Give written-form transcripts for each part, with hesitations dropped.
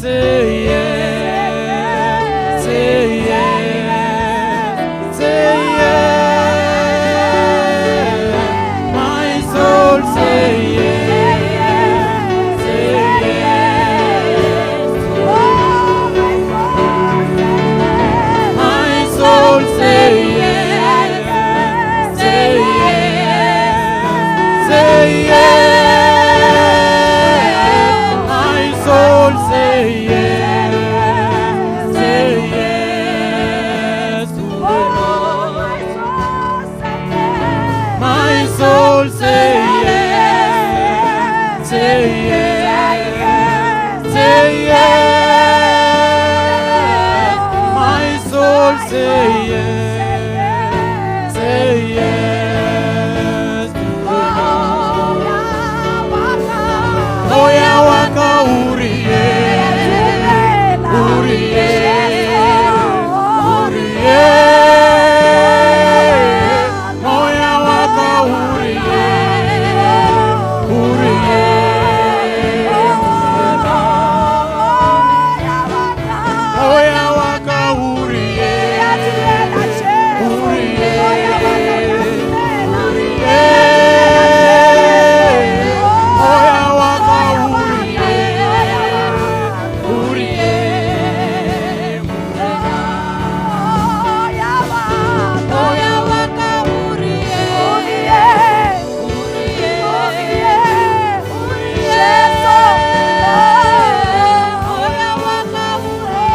say yes, say yes, say yes. My soul say yes, say yes. My soul say yes, say yes, say yes. My soul say yes, say yes to the Lord. My soul say yes, say yes, say yes. My soul say yes, say yes to the Lord. Moya wa ka o re yes, o re yes, o re yes. Moya wa ka o re yes, o re yes. Moya wa ka o re yes, o re yes, o re yes. Moya wa ka o re yes, o re yes. Moya wa ka o re yes, o re yes, Moya wa ka o re yes, O re yes, o re yes, o re yes, o re yes. Moya wa ka o re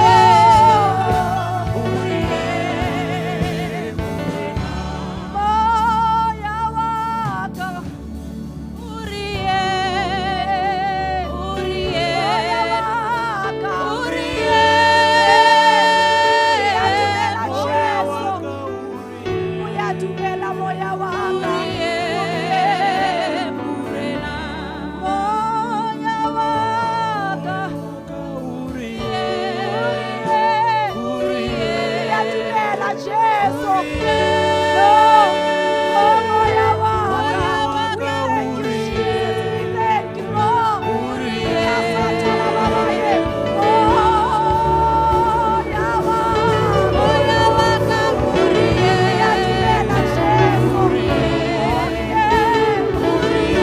Uyadumela moya wa O ka. re yes, Morena. Moya wa ka. ka o re yes, o re yes. Uyadumela Jesu. Oh, moya wa Moya ka. wa ka Thank you, Jesus. We thank you, Lord. O re yes. Moya wa ka. Moya wa ka o re yes, Uyadumela Jesu. o re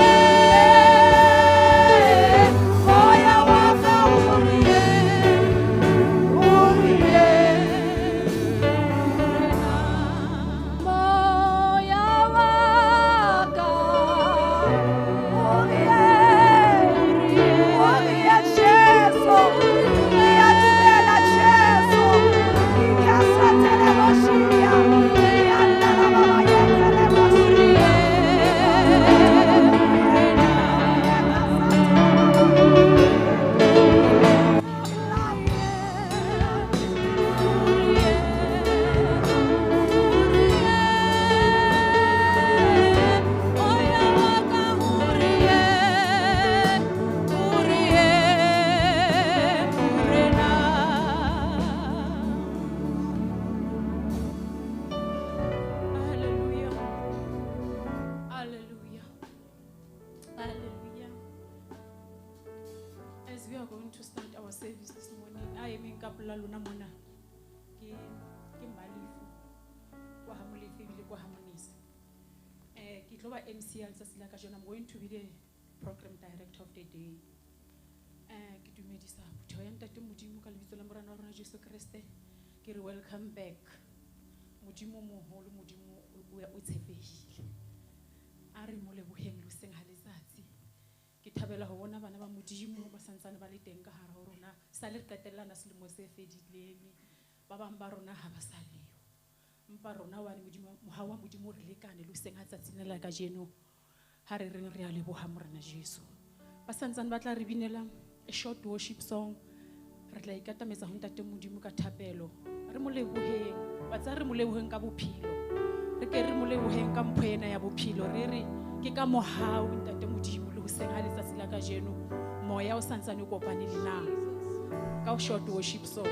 yes. Moya wa ka o re yes, o re yes, Morena. Moya wa ka. Jesu. Uyadumela Jesu. Hallelujah. Hallelujah. Hallelujah. As we are going to start our service this morning, I am in kapela lona mona. Ke Malefu. Kwa ha Molefe ebile kwa ha Monisa. Ke tlo ba MC ya letsatsi la kajeno. I'm going to be the program director of the day. Ke dumedisa phutheho ya Ntate Modimo ka lebitso la Morena wa rona Jesu Kreste. Ke re welcome back. Modimo o moholo, Modimo o tshepehile. A re mo leboheng le hoseng ha letsatsi. Ke thabela ho bona bana ba Modimo ba santsane ba le teng ka hare ho rona. Sa le re qetellana selemo se fedileng. Ba bang ba rona ha ba sa leyo. Empa rona hobane Modimo, mohau wa Modimo o re lekane le hoseng ha tsatsi lena la kajeno. Ha re reng re a leboha Morena Jesu. Ba santsane ba tla re binela a short worship song. Re tla ikatametsa ho Ntate Modimo ka thapelo. Re mo leboheng. Wa tseba re mo leboheng ka bophelo. Re ke re mo leboheng ka mpho ena ya bophelo. Re re ke ka mohau Ntate Modimo le hoseng ha letsatsi la kajeno. Moya o santsane o kopane le nna. Ka short worship song.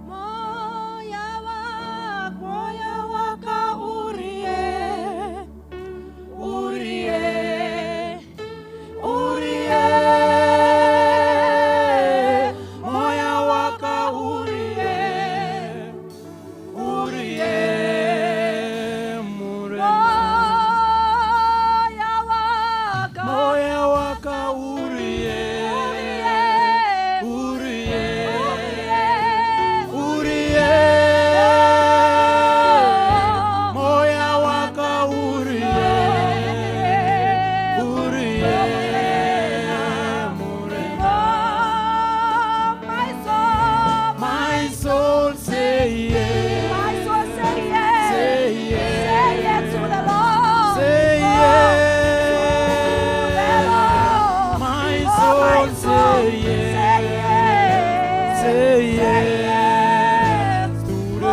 Moya wa, moya wa ka o re yes, o re yes, o My soul say say yes. yes. Say Say yes yes. to the Oh, Lord.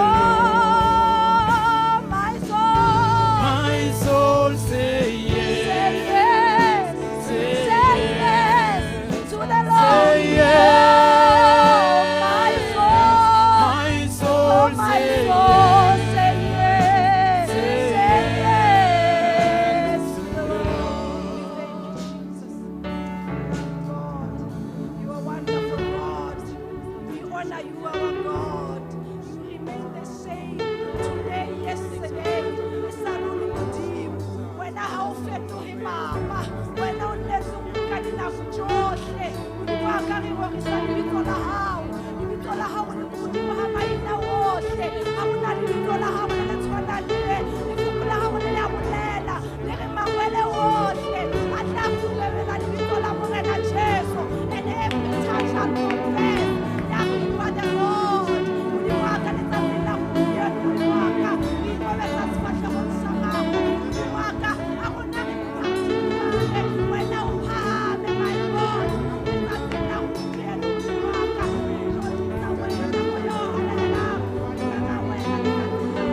my soul. My soul say yes. Say yes. Say Say yes to the Lord. Say Oh, my yes. soul. My soul Oh, my say soul, yes. say yes. Say Say yes yes to the Lord. We thank you, Jesus. God, you are wonderful, God. We honor you, our God. You remain the same today, yesterday. E sa le o le Modimo. Wena ha o fetohe papa. Wena o nnetse o ka dinako tsohle. Modimo wa ka, re rorisa lebitso la hao. Lebitso la hao le hodimo ha maina ohle. Ha hona lebitso la hao le le tshwanang le le. Lefoko la hao le le a bolela. Le re mangwele ohle a tla kgumamela lebitso la Morena Jesu. And every tongue shall confess that you are the Lord. Modimo wa ka, letsatsing la gompieno, Modimo wa ka, re ikobetsa sefahlehong sa gago. Modimo wa ka, ha rona re phahame, wena o phahame, my God. Letsatsing la gompieno, Modimo wa ka, re tlotlisa wena, Moya o halalelang. Re baka wena letsatsing la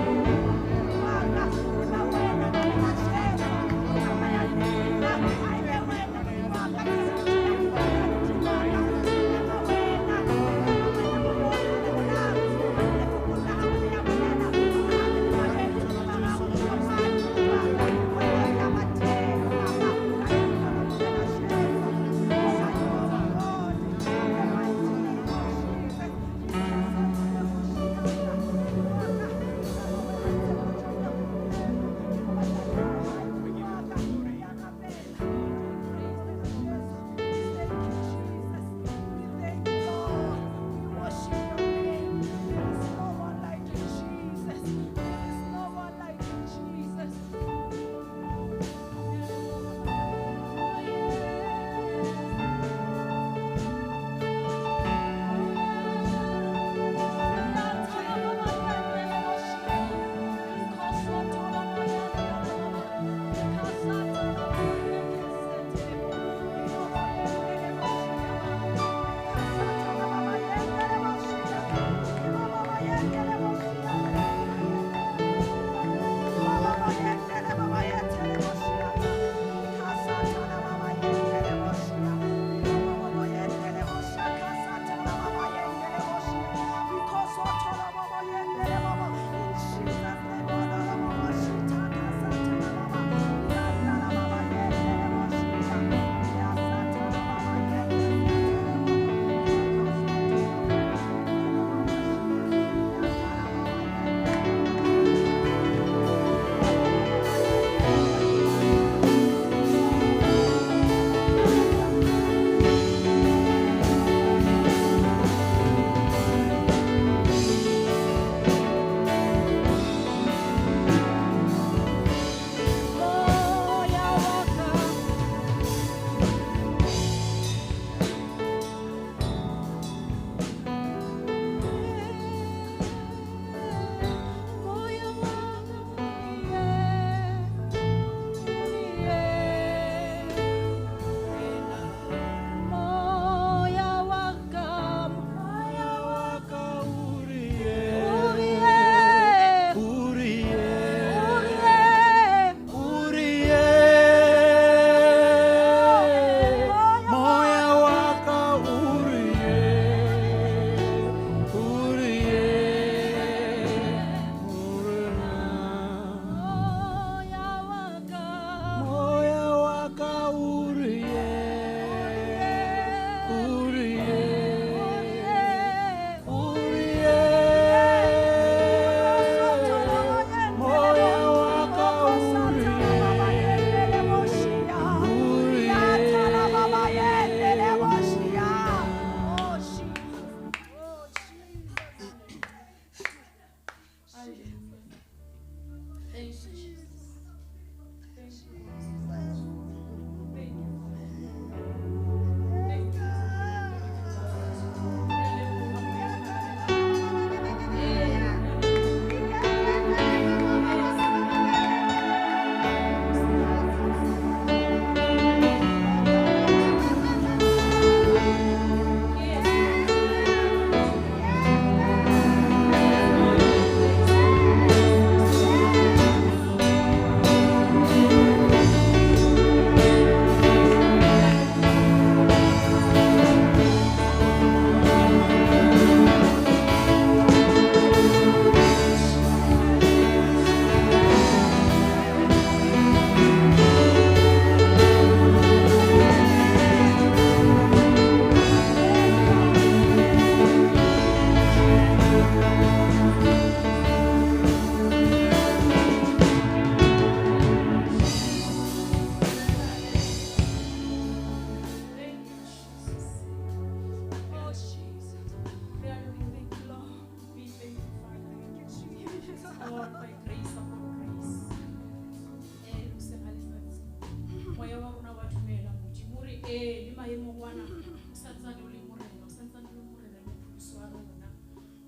rona. O santsane o le Morena, o santsane o le Morena le Mopholosi wa rona.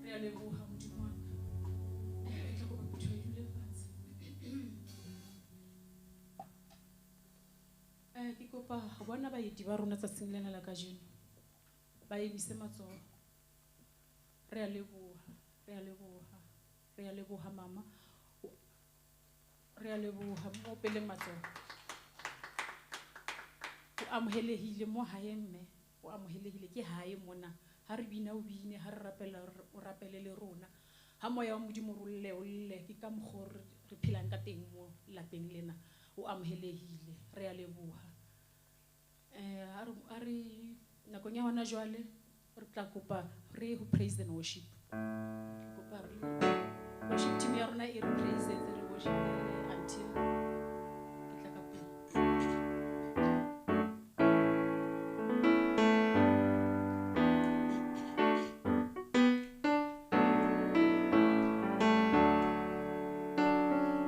Re a leboha Modimo wa ka. Ke tla kopa phutheho e dule fatshe. Ke kopa ho bona baeti ba rona tsatsing lena la kajeno. Ba emise matsoho. Re a leboha, re a leboha, re a leboha mama. Re a leboha, mo opeleng matsoho. O amohelehile mo hae mme, o amohelehile ke hae mona. Ha re bina o bine, ha re rapela o rapele le rona. Ha moya wa Modimo o lle o lle, ke ka mokgwa o re phelang ka teng mo lapeng lena. O amohelehile, re a leboha. Ha re nakong ya hona jwale re tla kopa re ho praise and worship. Ke kopa re worship team ya rona e re praise re worship until ke tla ka pele.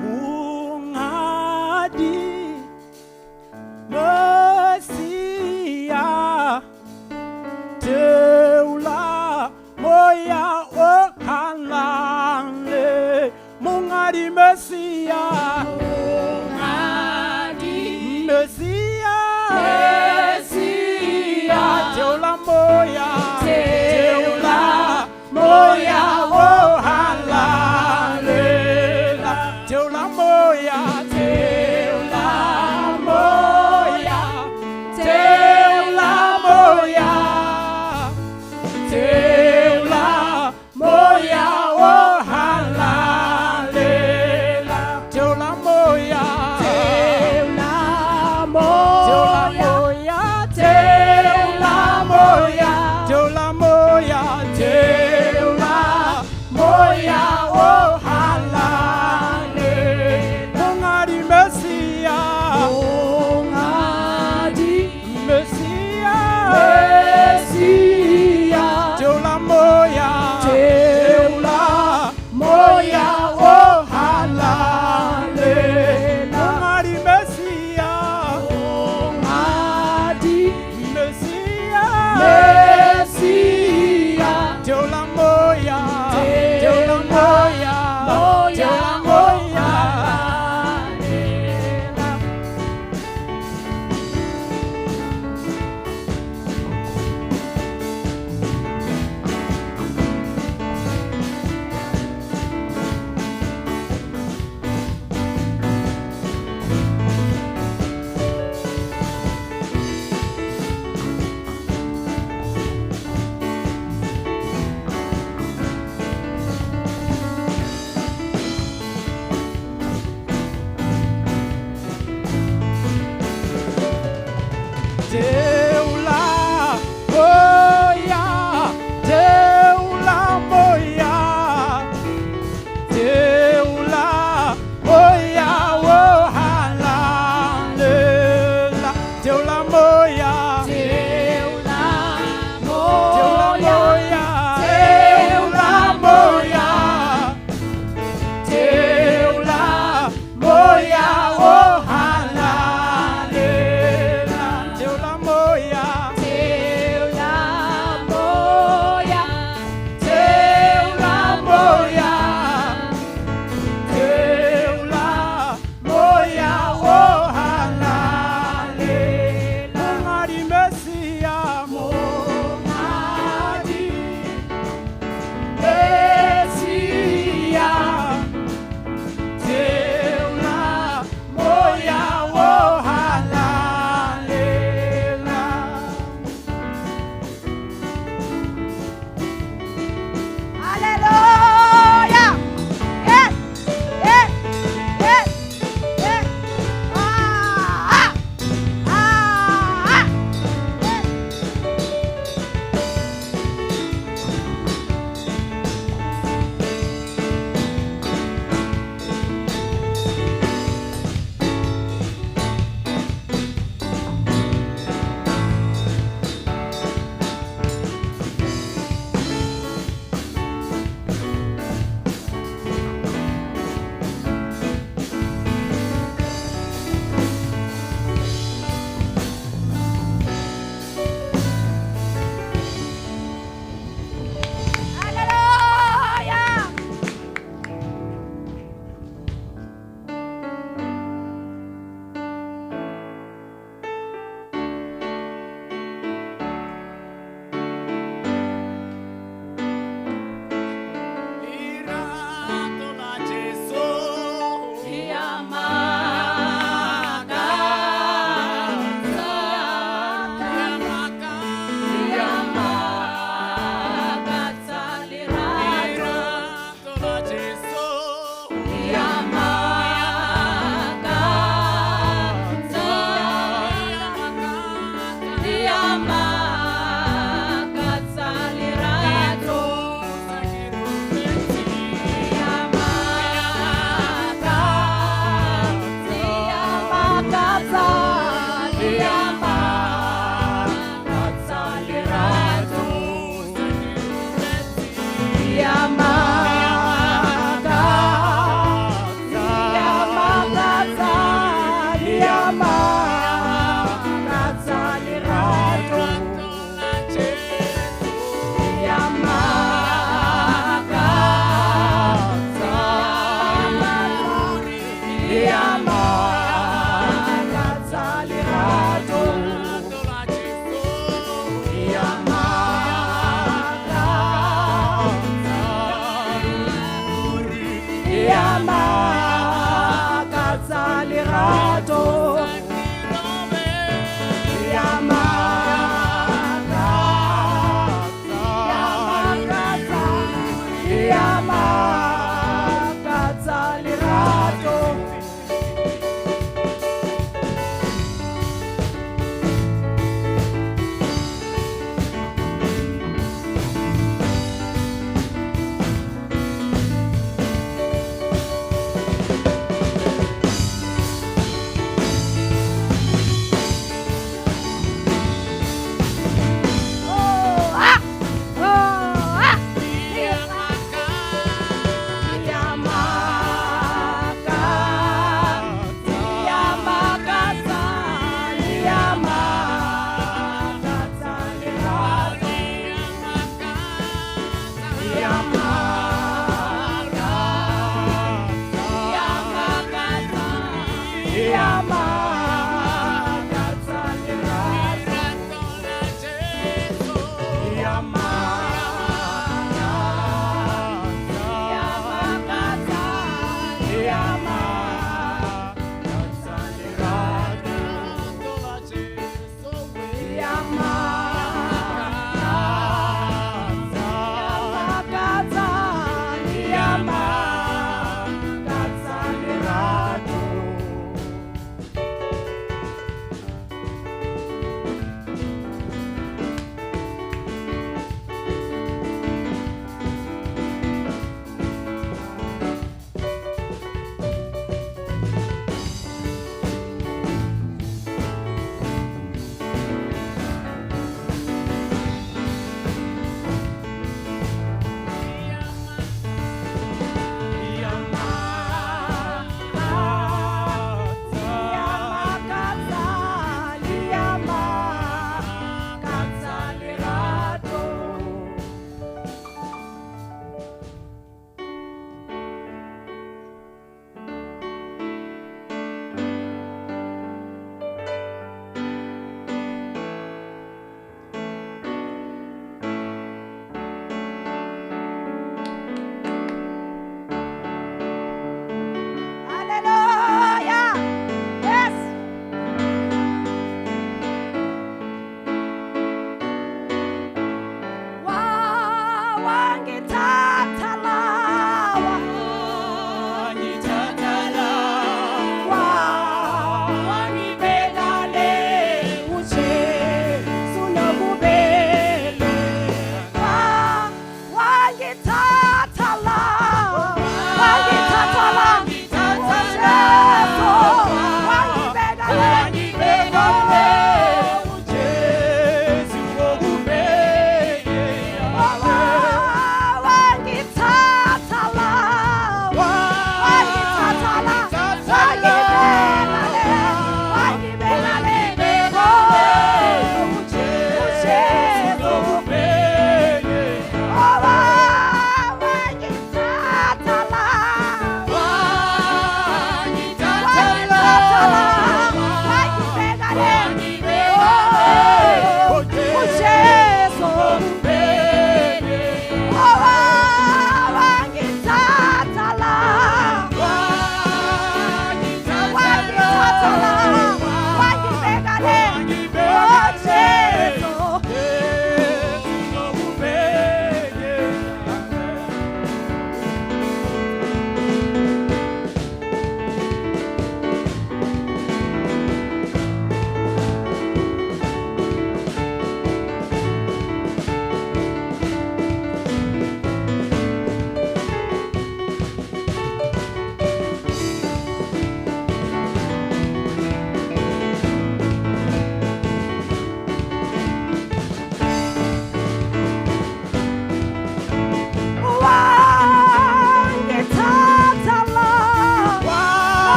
Monghadi Mesia, theola moya o halale. Monghadi Mesia.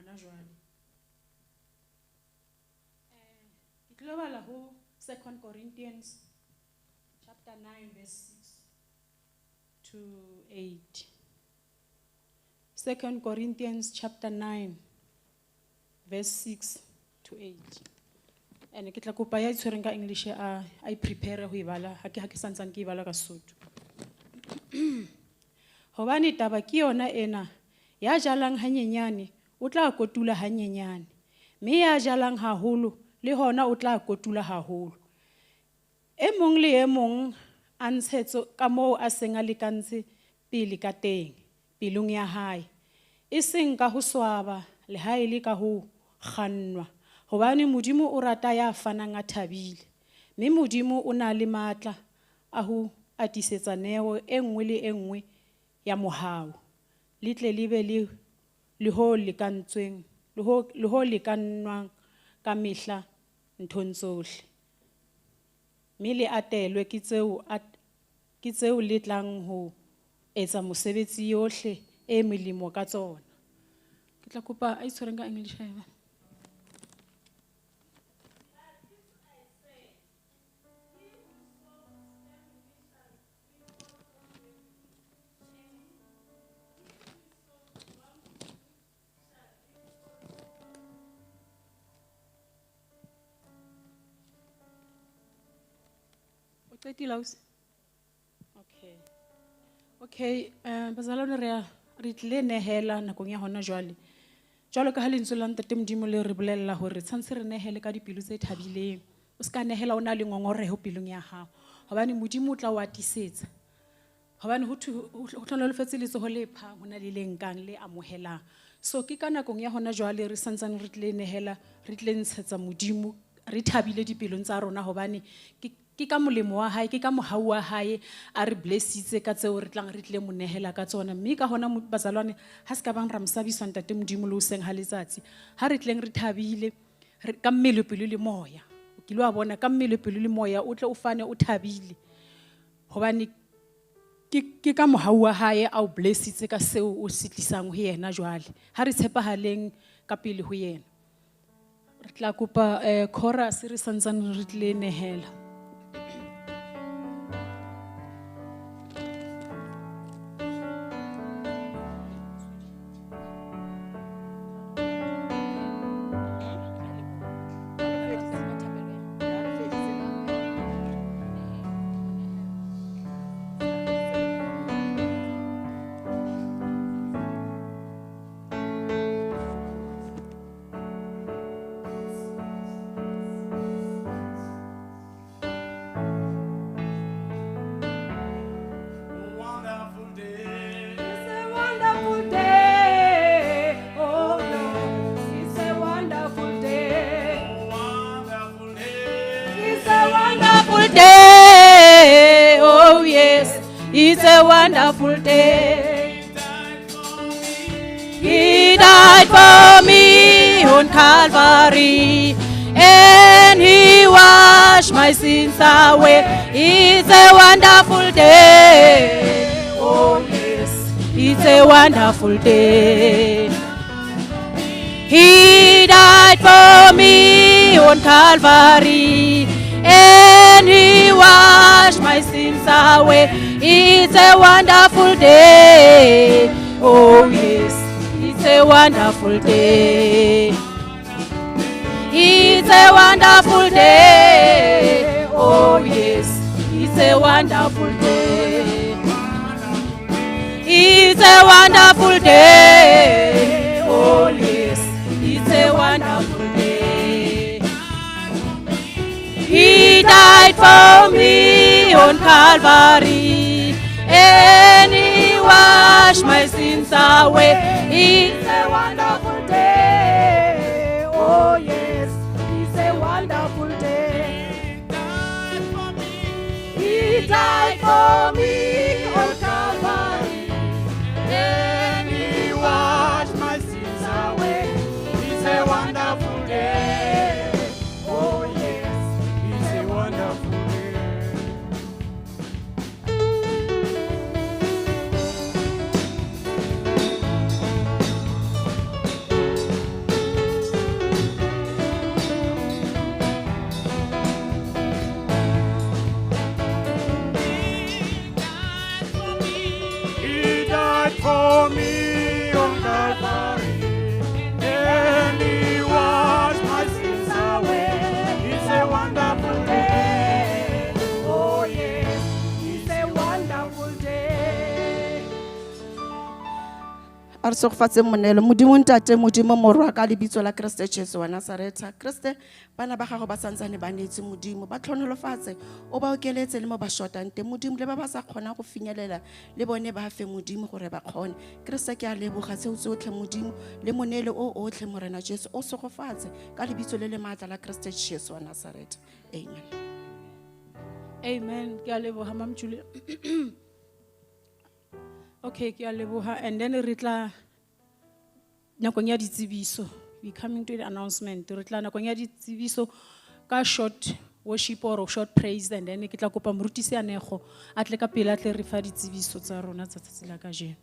hona jwale. Ke tlilo bala ho 2 Corinthians chapter 9 verse 6 to 8. 2 Corinthians chapter 9 verse 6 to 8. Ene ke tla kopa ya itshwereng ka English a i prepare ho e bala ha ke santsane ke e bala ka Sesotho. Hobane taba ke yona ena, ya jalang hanyenyane o tla kotula hanyenyane, mme ya jalang haholo le hona o tla kotula haholo. E mong le e mong a ntshetse ka moo a seng a lekantse pele ka teng pelong ya hae, e seng ka ho swaba le ha e le ka ho kgannwa, hobane Modimo o rata ya fanang a thabile, mme Modimo o na le matla a ho atisetsa neo e nngwe le e nngwe ya mohau, le tle le be le ho lekantsweng, le ho lekannwang ka mehla nthong tsohle, mme le atelwe ke tseo le tlang ho etsa mosebetsi yohle e molemo ka tsona. Ke tla kopa a itshwereng ka English haeba. O qetile ausi? Okay. Okay, bazalwane re tlile nehela nakong ya hona jwale. Jwalo ka ha lentswe la Ntate Modimo le re bolella hore tshwantse re nehele ka dipelo tse thabileng. O ska nehela o na le ngongoreho pelong ya hao, hobane Modimo o tla o atisetsa. Hobane ho thwe ho hlohonolofetse letsoho le phang ho na le le nkang le amohelang. So ke ka nakong ya hona jwale re santsane re tlile nehela, re tlile ntshetsa Modimo, re thabile dipelong tsa rona, hobane ke ka molemo wa hae, ke ka mohau wa hae a re blessitse ka tseo re tlang re tlile mo nehela ka tsona. Mme ka hona bazalwane ha se ka bang ra mosabiswa Ntate Modimo le hoseng ha letsatsi, ha re tleng re thabile, re ka mmele pelo le moya. O kile wa bona ka mmele pelo le moya o tle o fane o thabile, hobane ke ka mohau wa hae a o blessitse ka seo o se tlisang ho yena jwale. Ha re tshepahaleng ka pele ho yena. Re tla kopa chorus re santsane re tlile nehela. It's a wonderful day. He died for me on Calvary, and he washed my sins away. It's a wonderful day. Oh yes, it's a wonderful day. He died for me on Calvary, and he washed my sins away. It's a wonderful day. Oh yes, it's a wonderful day. It's a wonderful day. Oh yes, it's a wonderful day. It's a wonderful day. Oh yes, it's a wonderful day. He died for me on Calvary, and he washed my sins away. It's a wonderful day. Oh yes, it's a wonderful day. He died for me on Calvary, and he washed my sins away. It's a wonderful day. Oh yes, it's a wonderful day. A re segofatse monelo. Modimo ntate, Modimo morwa ka lebitso la Kriste Jesu wa Nazaretha. Kriste, bana ba gago ba santsane ba neetse Modimo, ba tlhonolofatse, o ba okeletse le mo ba shotang teng. Modimo le ba ba sa kgonang go finyelela le bone ba fe Modimo gore ba kgone. Kriste ke a leboga tseo tsotlhe Modimo le monelo o otlhe Morena Jesu o segofatse ka lebitso le le maatla la Kriste Jesu wa Nazaretha. Amen. Amen. Ke a leboga Mam Julia. Okay, ke a leboga. And then re tla nakong ya ditsebiso. We coming to the announcement. Re tla nakong ya ditsebiso ka short worship or short praise, and then ke tla kopa morutisi Anego a tle ka pele a tle re fa ditsebiso tsa rona tsa tsatsi la kajeno.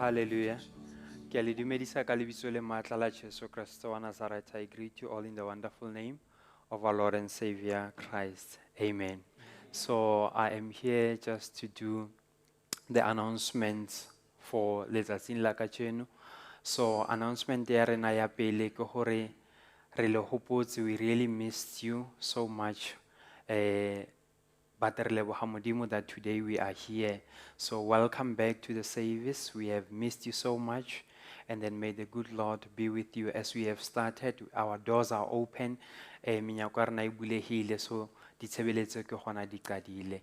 Hallelujah. Ke a le dumedisa ka lebitso le matla la Jesu Kriste wa Nazareth. I greet you all in the wonderful name of our Lord and Savior Christ. Amen. So I am here just to do the announcements for letsatsing la kajeno. So announcement ya rena ya pele ke hore re le hopotse, we really missed you so much. But re leboha Modimo that today we are here. So welcome back to the service. We have missed you so much. And then may the good Lord be with you as we have started. Our doors are open. Menyako ya rena e bulehile, so ditshebeletso ke gona di qadile.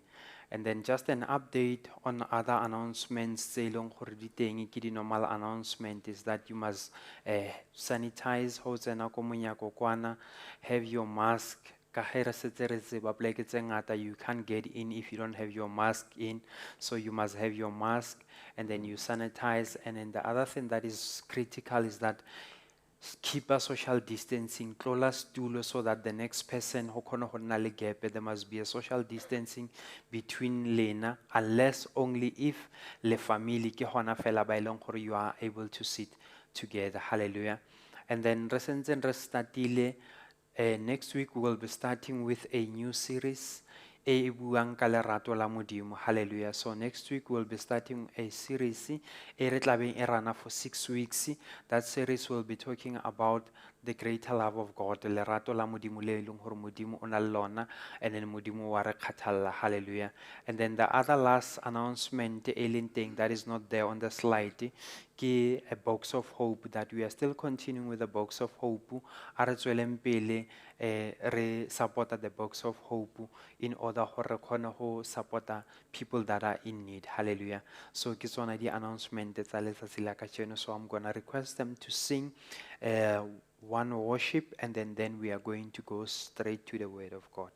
And then just an update on other announcements tse e leng gore di teng ke di normal announcement is that you must sanitize ho tsena ko monyako kwana, have your mask. Ka ge re setse re tseba poleke tse ngata, you can't get in if you don't have your mask in. So you must have your mask and then you sanitize. And then the other thing that is critical is that keep a social distancing, tlola stulo so that the next person ho khone ho nna le gap. There must be a social distancing between lena, unless only if le family ke hona fela ba e leng gore you are able to sit together. Hallelujah. And then re sentse re startile, next week we will be starting with a new series e e buang ka lerato la Modimo. Hallelujah. So next week we'll be starting a series e re tlabeng e rana for 6 weeks. That series will be talking about the greater love of God, lerato la Modimo le e leng gore Modimo o na le lona, and then Modimo wa re kgathalla. Hallelujah. And then the other last announcement e leng teng that is not there on the slide ke a box of hope, that we are still continuing with the box of hope. A re tsweleng pele, re supporta the box of hope in order gore re kgone go supporta people that are in need. Hallelujah. So ke tsona di announcement tsa letsatsi la kajeno. So I'm going to request them to sing one worship, and then we are going to go straight to the word of God.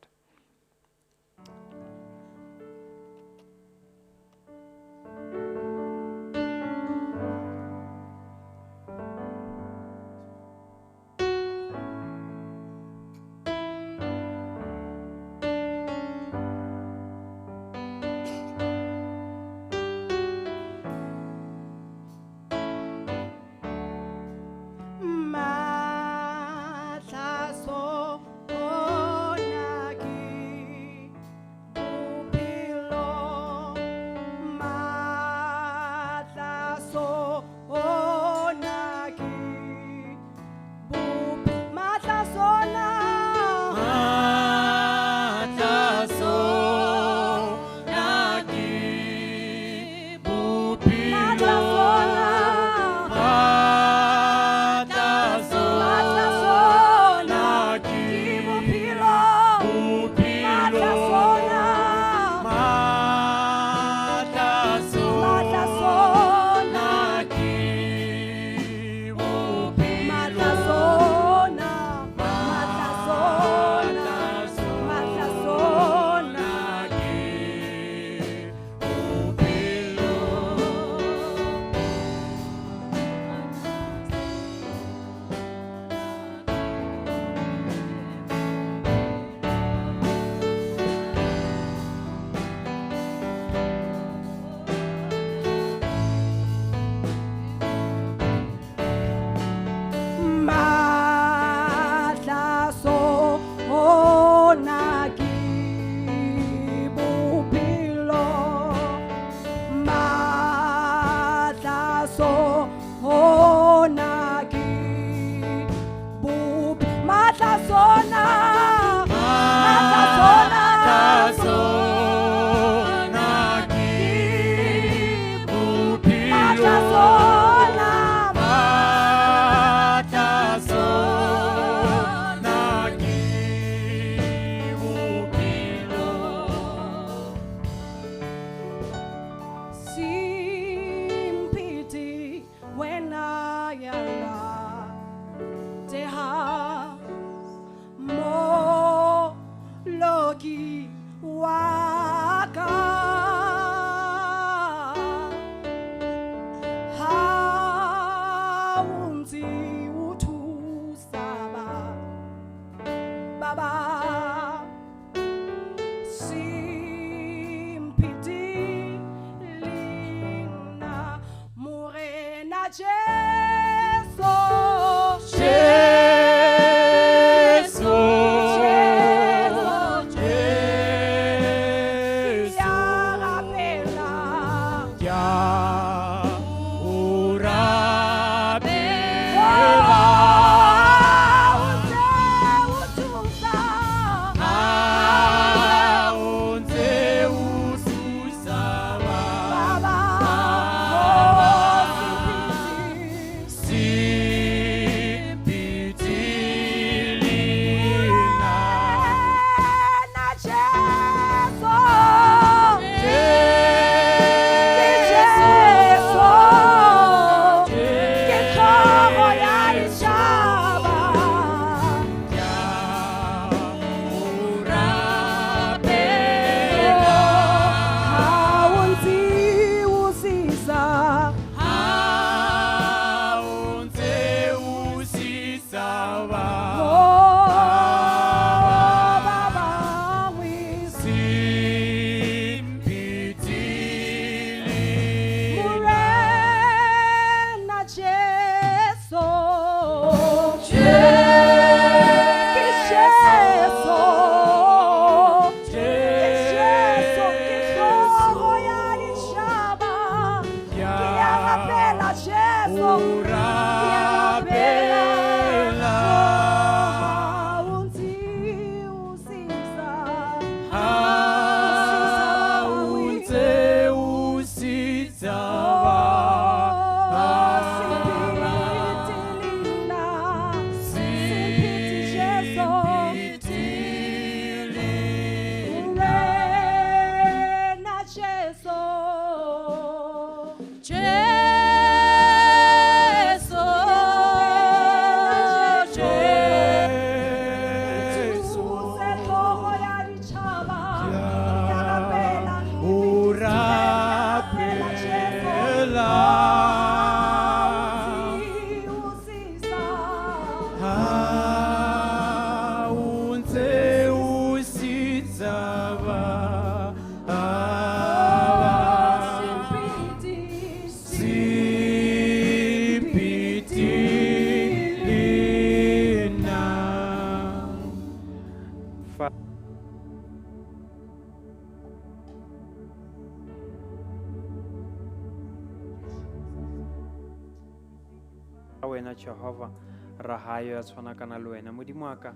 Wena Jehova rahayo ya tshwanakana le wena Modimo wa ka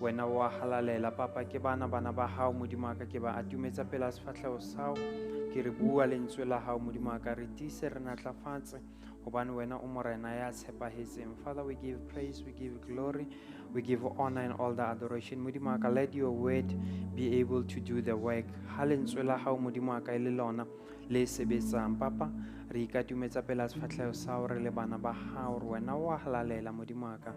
wena wa halalela papa ke bana bana ba hao Modimo wa ka ke ba atumetsa pela sefahleho sa hao ke re bua lentswe la hao Modimo wa ka re tiise re natlafatse hobane wena o morena ya tshepahetseng. Father, we give praise, we give glory, we give honor and all the adoration. Modimo wa ka, let your word be able to do the work. Ha lentswe la hao Modimo wa ka e le lona le sebetsang papa re ikatumetsa pela sefahleho sa hao re le bana ba hao re wena wa halalela Modimo wa ka.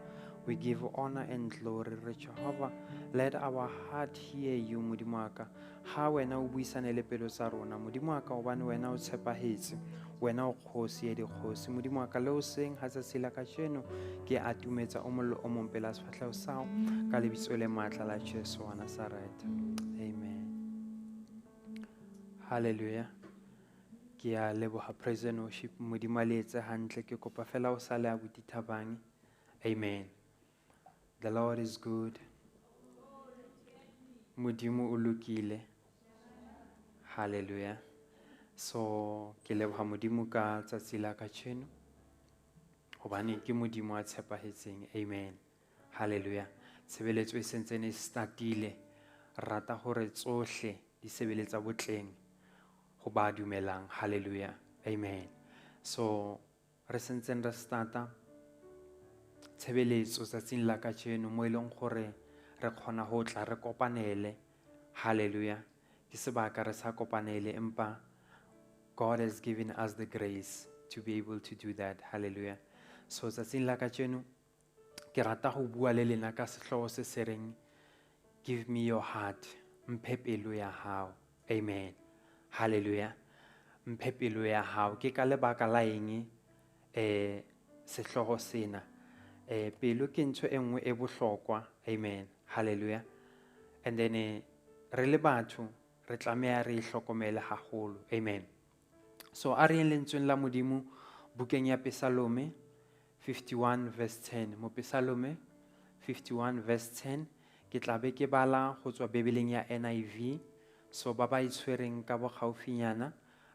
We give honor and glory re Jehovah, let our heart hear you Modimo wa ka. Ha wena o buisane le pelo tsa rona Modimo wa ka hobane wena o tshepahetse wena o kgosi ya dikgosi Modimo wa ka le hoseng ha tsatsi la kajeno ke atumetsa o mong le o mong pela sefahleho sa hao ka lebitso le matla la Jesu wa Nazaretha. Amen. Hallelujah. Ke a leboha praise and worship Modimo a le etse hantle ke kopa fela o sale abuti Thabang. Amen. The Lord is good. Modimo o lokile. Hallelujah. So ke leboha Modimo ka tsatsi la kajeno hobane ke Modimo a tshepahetseng. Amen. Hallelujah. Tshebeletso e sentsene e startile. Rata hore tsohle di sebeletsa botleng ho ba dumelang. Hallelujah. Amen. So re sentseng re starta tshebeletso tsatsing la kajeno mo e leng hore re kgona ho tla re kopanele. Hallelujah. Ke sebaka re sa kopanele empa God has given us the grace to be able to do that. Hallelujah. So tsatsing la kajeno ke rata ho bua le lena ka sehlooho se se reng give me your heart, mphe pelo ya hao. Amen. Hallelujah. Mphe pelo ya hao. Ke ka lebaka la eng sehlooho sena? Pelo ke ntho e nngwe e bohlokwa. Amen. Hallelujah. And then re le batho re tlameha re hlokomele haholo. Amen. So a re yeng lentsweng la Modimo bukeng ya Pesalome 51 verse 10. Mopesalome 51 verse 10 ke tla be ke bala ho tswa Bibeleng ya NIV. So ba ba itshwereng ka bogaufinyana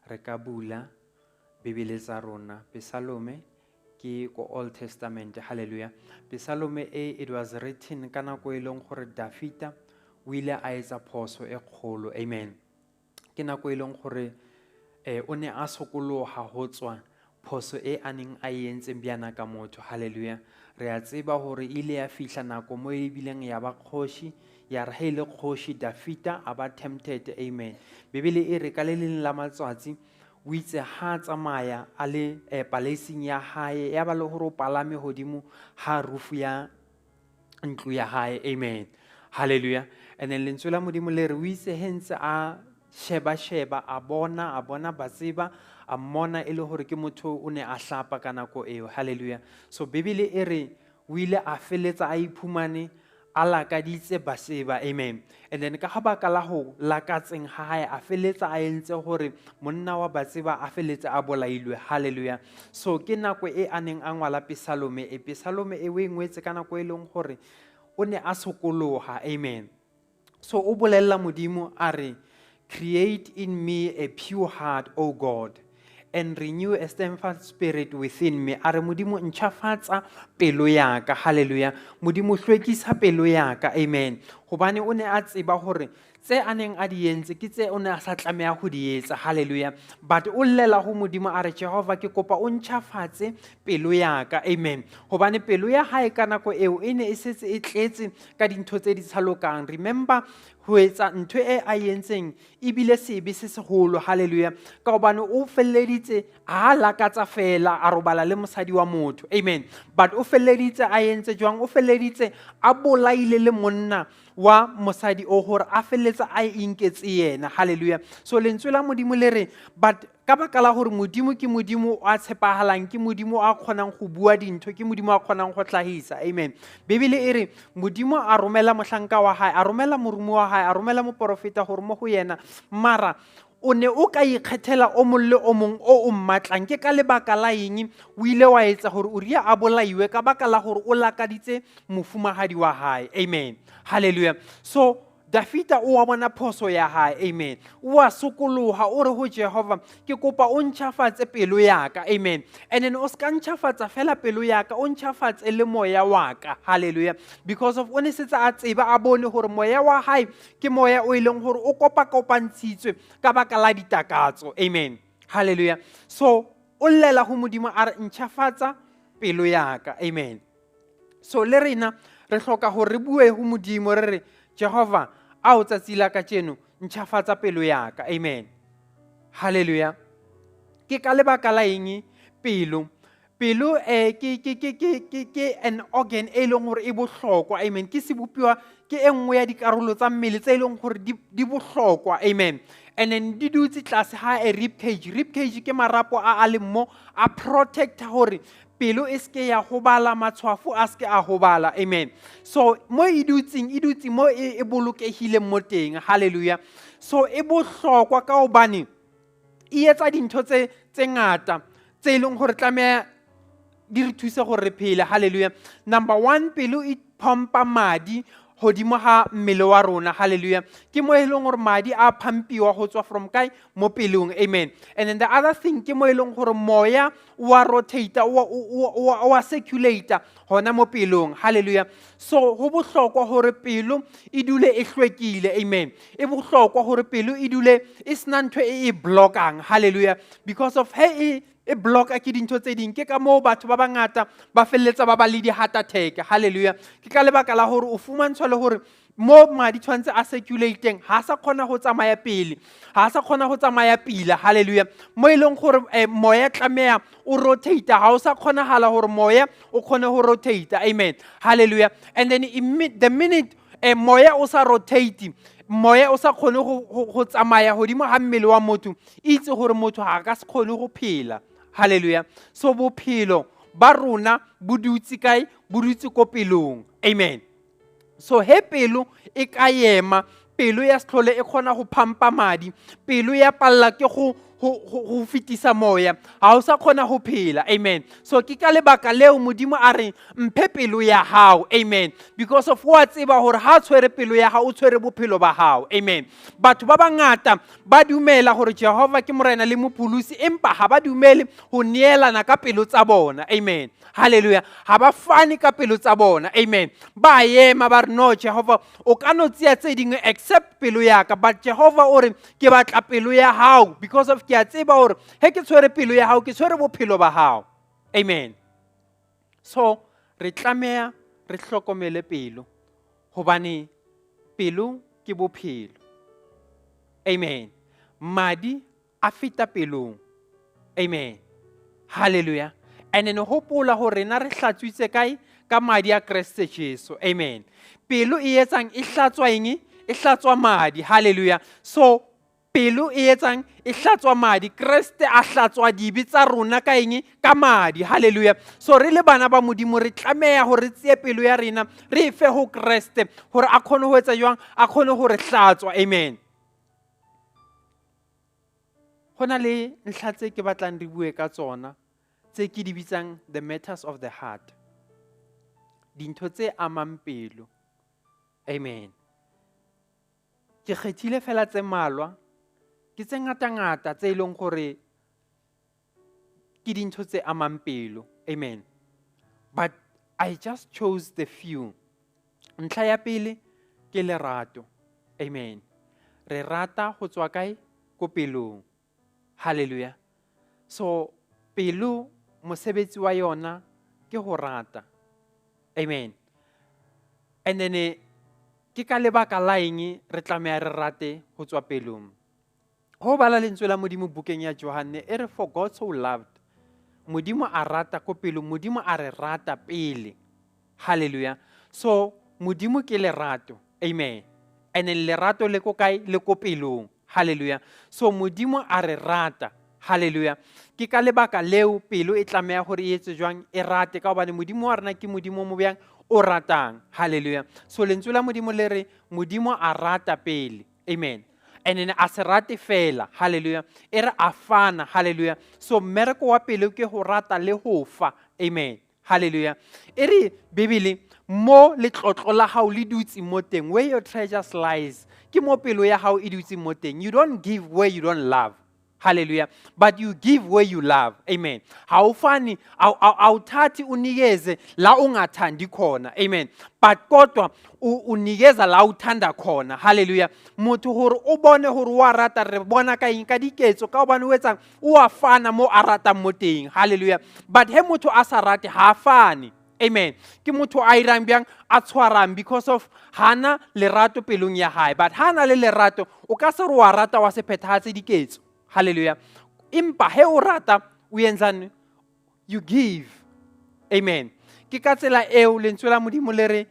re ka bula Bibele tsa rona. Pesalome ke ko Old Testament. Hallelujah. Pesalome e it was written ka nako e leng gore Dafita o ile a etsa phoso e kgolo. Amen. Ke nako e leng gore o ne a sokoloha ho tswa phoso e a neng a e entseng bjana ka motho. Hallelujah. Re a tseba hore ile ya fihla nako mo e bileng ya ba kgoši, ya re ha e le kgoši Dafita a ba tempted. Amen. Bibele e re ka le leng la matsatsi o itse ha tsamaya a le paleising ya hae, ya ba le hore o palame hodimo ha rufu ya ntlo ya hae. Amen. Hallelujah. And then lentswe la Modimo le re o itse he ntse a sheba sheba a bona Batseba a mmona e le hore ke motho o ne a hlapa ka nako eo. Hallelujah. So Bibele e re o ile a feletsa a iphumane a lakaditse Batseba. Amen. And then ka baka la ho lakatseng ha hae a feletsa a entse hore monna wa Batseba a feletse a bolailwe. Hallelujah. So ke nako e a neng a ngwala Pesalome e. Pesalome e o e ngwetse ka nako e leng hore o ne a sokoloha. Amen. So o bolella Modimo a re, create in me a pure heart, O God, and renew a steadfast spirit within me. A re Modimo ntjhafatsa pelo ya ka. Hallelujah. Modimo hlwekisa pelo ya ka. Amen. Hobane o ne a tseba hore tse a neng a di entse ke tse o ne a sa tlameha ho di etsa. Hallelujah. But o llela ho Modimo a re, Jehova ke kopa o ntjhafatse pelo ya ka. Amen. Hobane pelo ya hae ka nako eo e ne e setse e tletse ka dintho tse di sa lokang. Remember, ho etsa ntho e a entseng ebile sebe se seholo. Hallelujah. Ka hobane o felleditse a lakatsa fela a robala le mosadi wa motho. Amen. But o felleditse a entse jwang? O felleditse a bolaile le monna wa mosadi o hore a felletsa a inketse yena. Hallelujah. So lentswe la Modimo le re, but ka baka la hore Modimo ke Modimo a tshepahalang, ke Modimo a kgonang go bua dintho, ke Modimo a kgonang go tlhahisa. Amen. Bibele e re Modimo a romela mohlanka wa hae, a romela moromuwa wa hae, a romela moporofeta hore mo ho yena, mara o ne o ka ikgethela o mong le o mong o o mmatlang. Ke ka lebaka la eng o ile wa etsa hore Uria a bolaiwe? Ka baka la hore o lakaditse mofumahadi wa hae. Amen. Hallelujah. So Dafita o wa bona phoso ya hae, amen. O a sokoloha, o re ho Jehova, ke kopa o ntjhafatse pelo ya ka, amen. And then o ska ntjhafatsa fela pelo ya ka, o ntjhafatse le moya wa ka, hallelujah. Because of o ne setse a tseba, a bone hore moya wa hae ke moya o e leng hore o kopa-kopantshitswe ka baka la ditakatso, amen, hallelujah. So o llela ho Modimo a re ntjhafatsa pelo ya ka, amen. So le rena re hloka hore re bue ho Modimo re re Jehova, a o tsatsi la kajeno ntjhafatsa pelo ya ka, amen, hallelujah. Ke ka lebaka la eng pelo? Pelo ke an organ e leng hore e bohlokwa, amen. Ke sebopiwa, ke e nngwe ya dikarolo tsa mmele tse e leng hore di bohlokwa, amen. And then di dutse tlase ha a rib cage. Rib cage ke marapo a a leng mo a protecta hore pelo e seke ya hobala, matshwafo a seke a hobala, amen. So mo e dutseng, e dutse mo e bolokehileng mo teng, hallelujah. So e bohlokwa ka hobane e etsa dintho tse ngata tse e leng hore tlameha di re thuse gore re phele, hallelujah. Number 1, pelo e pompa madi hodimo ha mmele wa rona, hallelujah. Ke mo e leng hore madi a phampiwa ho tswa from kae? Mo pelong, amen. And then the other thing, ke mo e leng hore moya wa rotate, wa circulate hona mo pelong, hallelujah. So ho bohlokwa hore pelo e dule e hlwekile, amen. E bohlokwa hore pelo e dule e sena ntho e e blockang, hallelujah. Because of he e blocka ke dintho tse ding, ke ka moo batho ba bangata ba felletsa ba ba le di-heart attack, hallelujah. Ke ka lebaka la hore o fumantshwa le hore mo madi tshwantse a circulateng, ha sa kgona ho tsamaya pele, ha sa kgona ho tsamaya pila, hallelujah. Mo e leng gore moya tlameha o rotate, ha o sa kgonahala hore moya o kgone ho rotate, amen, hallelujah. And then the minute moya o sa rotate, moya o sa kgone go tsamaya godimo ga mmele wa motho, itse gore motho ga ka se kgone go phela, hallelujah. So bophelo ba rona bo dutse kae? Bo dutse ko pelong, amen. So he pelo e ka ema, pelo ya se tlhole e kgona go phampa madi, pelo ya palla ke go fetisa moya, ha o sa kgona go phela, amen. So ke ka lebaka leo Modimo a reng mphe pelo ya hao, amen. Because of wa tseba hore ha tshwere pelo ya hao, o tshwere bophelo ba hao, amen. Batho ba bangata ba dumela hore Jehova ke Morena le Mopholosi, empa ha ba dumele ho neelana ka pelo tsa bona, amen, hallelujah. Ha ba fane ka pelo tsa bona, amen. Ba ema ba re no Jehova o ka no tseya tse dingwe except pelo ya ka, but Jehova o re ke batla pelo ya hao, because of ke a tseba hore he ke tshwere pelo ya hao, ke tshwere bophelo ba hao, amen. So re tlameha re hlokomele pelo, hobane pelo ke bophelo, amen. Madi a feta pelong, amen, hallelujah. And then hopola hore rena re hlatswitse kae? Ka madi a Kreste Jesu, amen. Pelo e etsang? E hlatswa eng? E hlatswa madi, hallelujah. So pelo e etsang? E hlatswa madi. Kreste a hlatswa dibe tsa rona ka eng? Ka madi, hallelujah. So re le bana ba Modimo re tlameha hore re tseye pelo ya rena re e fe ho Kreste hore a kgone ho etsa jwang? A kgone ho re hlatswa, amen. Ho na le ntlha tse ke batlang re bue ka tsona tse ke di bitsang the matters of the heart, dintho tse amang pelo, amen. Ke kgethile fela tse mmalwa, ke tse ngata-ngata tse e leng gore ke dintho tse amang pelo, amen. But I just chose the few. Ntlha ya pele ke lerato, amen. Re rata go tswa kae? Ko pelong, hallelujah. So pelo mosebetsi wa yona ke go rata, amen. And then ke ka lebaka la eng re tlameha re rate go tswa pelong? Ho bala lentswe la Modimo bukeng ya Johanne e re for God so loved, Modimo a rata ko pelong, Modimo a re rata pele, hallelujah. So Modimo ke lerato, amen. And then lerato le ko kae? Le ko pelong, hallelujah. So Modimo a re rata, hallelujah. Ke ka lebaka leo pelo e tlameha hore e etse jwang? E rate, ka hobane Modimo wa rona ke Modimo mo bjang? O ratang, hallelujah. So lentswe la Modimo le re Modimo a rata pele, amen. And then a se rate fela, hallelujah. E re a fana, hallelujah. So mmereko wa pelo ke ho rata le ho fa, amen. Hallelujah. E re Bibele mo letlotlo la hao le dutse mo teng, where your treasures lies, ke mo pelo ya hao e dutse mo teng. You don't give where you don't love. Hallelujah. But you give where you love. Amen. Ha o fani, awuthathi unikeze la ungathandi khona. Amen. But kodwa unikeza la uthanda khona. Hallelujah. Motho hore o bone hore wa rata, re bona ka eng, ka diketso, ka hobane o etsang, o a fana mo a ratang mo teng. Hallelujah. But he motho a sa rate, ha a fane. Amen. Ke motho a irang bjang, a tshwarang because of hana lerato pelong ya hae. But hana le lerato, o ka se re wa rata wa se phethahatse diketso. Hallelujah. Empa he o rata, o etsang? You give. Amen. Ke ka tsela eo lentswe la Modimo le re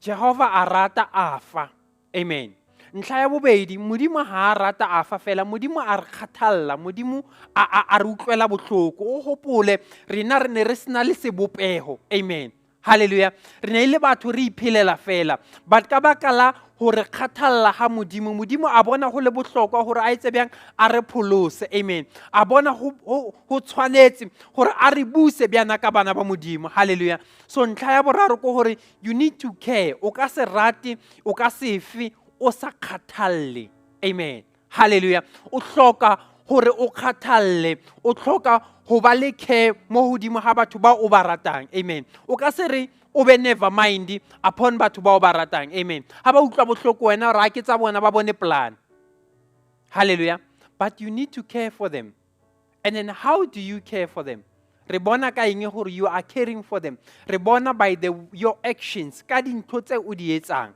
Jehova a rata a fa. Amen. Ntlha ya bobedi, Modimo ha a rata a fa fela, Modimo a re kgathalla, Modimo a re utlwela bohloko. O hopole, rena re ne re sena le sebopeho. Amen. Hallelujah. Re ne e le batho re iphelela fela. But ka baka la hore kgathalla ha Modimo, Modimo a bona ho le bohlokwa hore a etse bjang, a re pholose. Amen. A bona ho tshwanetse hore a re buse bjana ka bana ba Modimo. Hallelujah. So ntlha ya boraro ke hore you need to care. O ka se rate, o ka se fe, o sa kgathalle. Amen. Hallelujah. O hloka hore o kgathalle, o hloka ho ba le care mo hodimo ha batho ba o ba ratang. Amen. O ka se re o be never mind upon batho ba o ba ratang. Amen. Ha ba utlwa bohloko wena, hore ha ke tsa bona, ba bone plan. Hallelujah. But you need to care for them. And then how do you care for them? Re bona ka eng hore you are caring for them? Re bona by your actions, ka dintho tse o di etsang.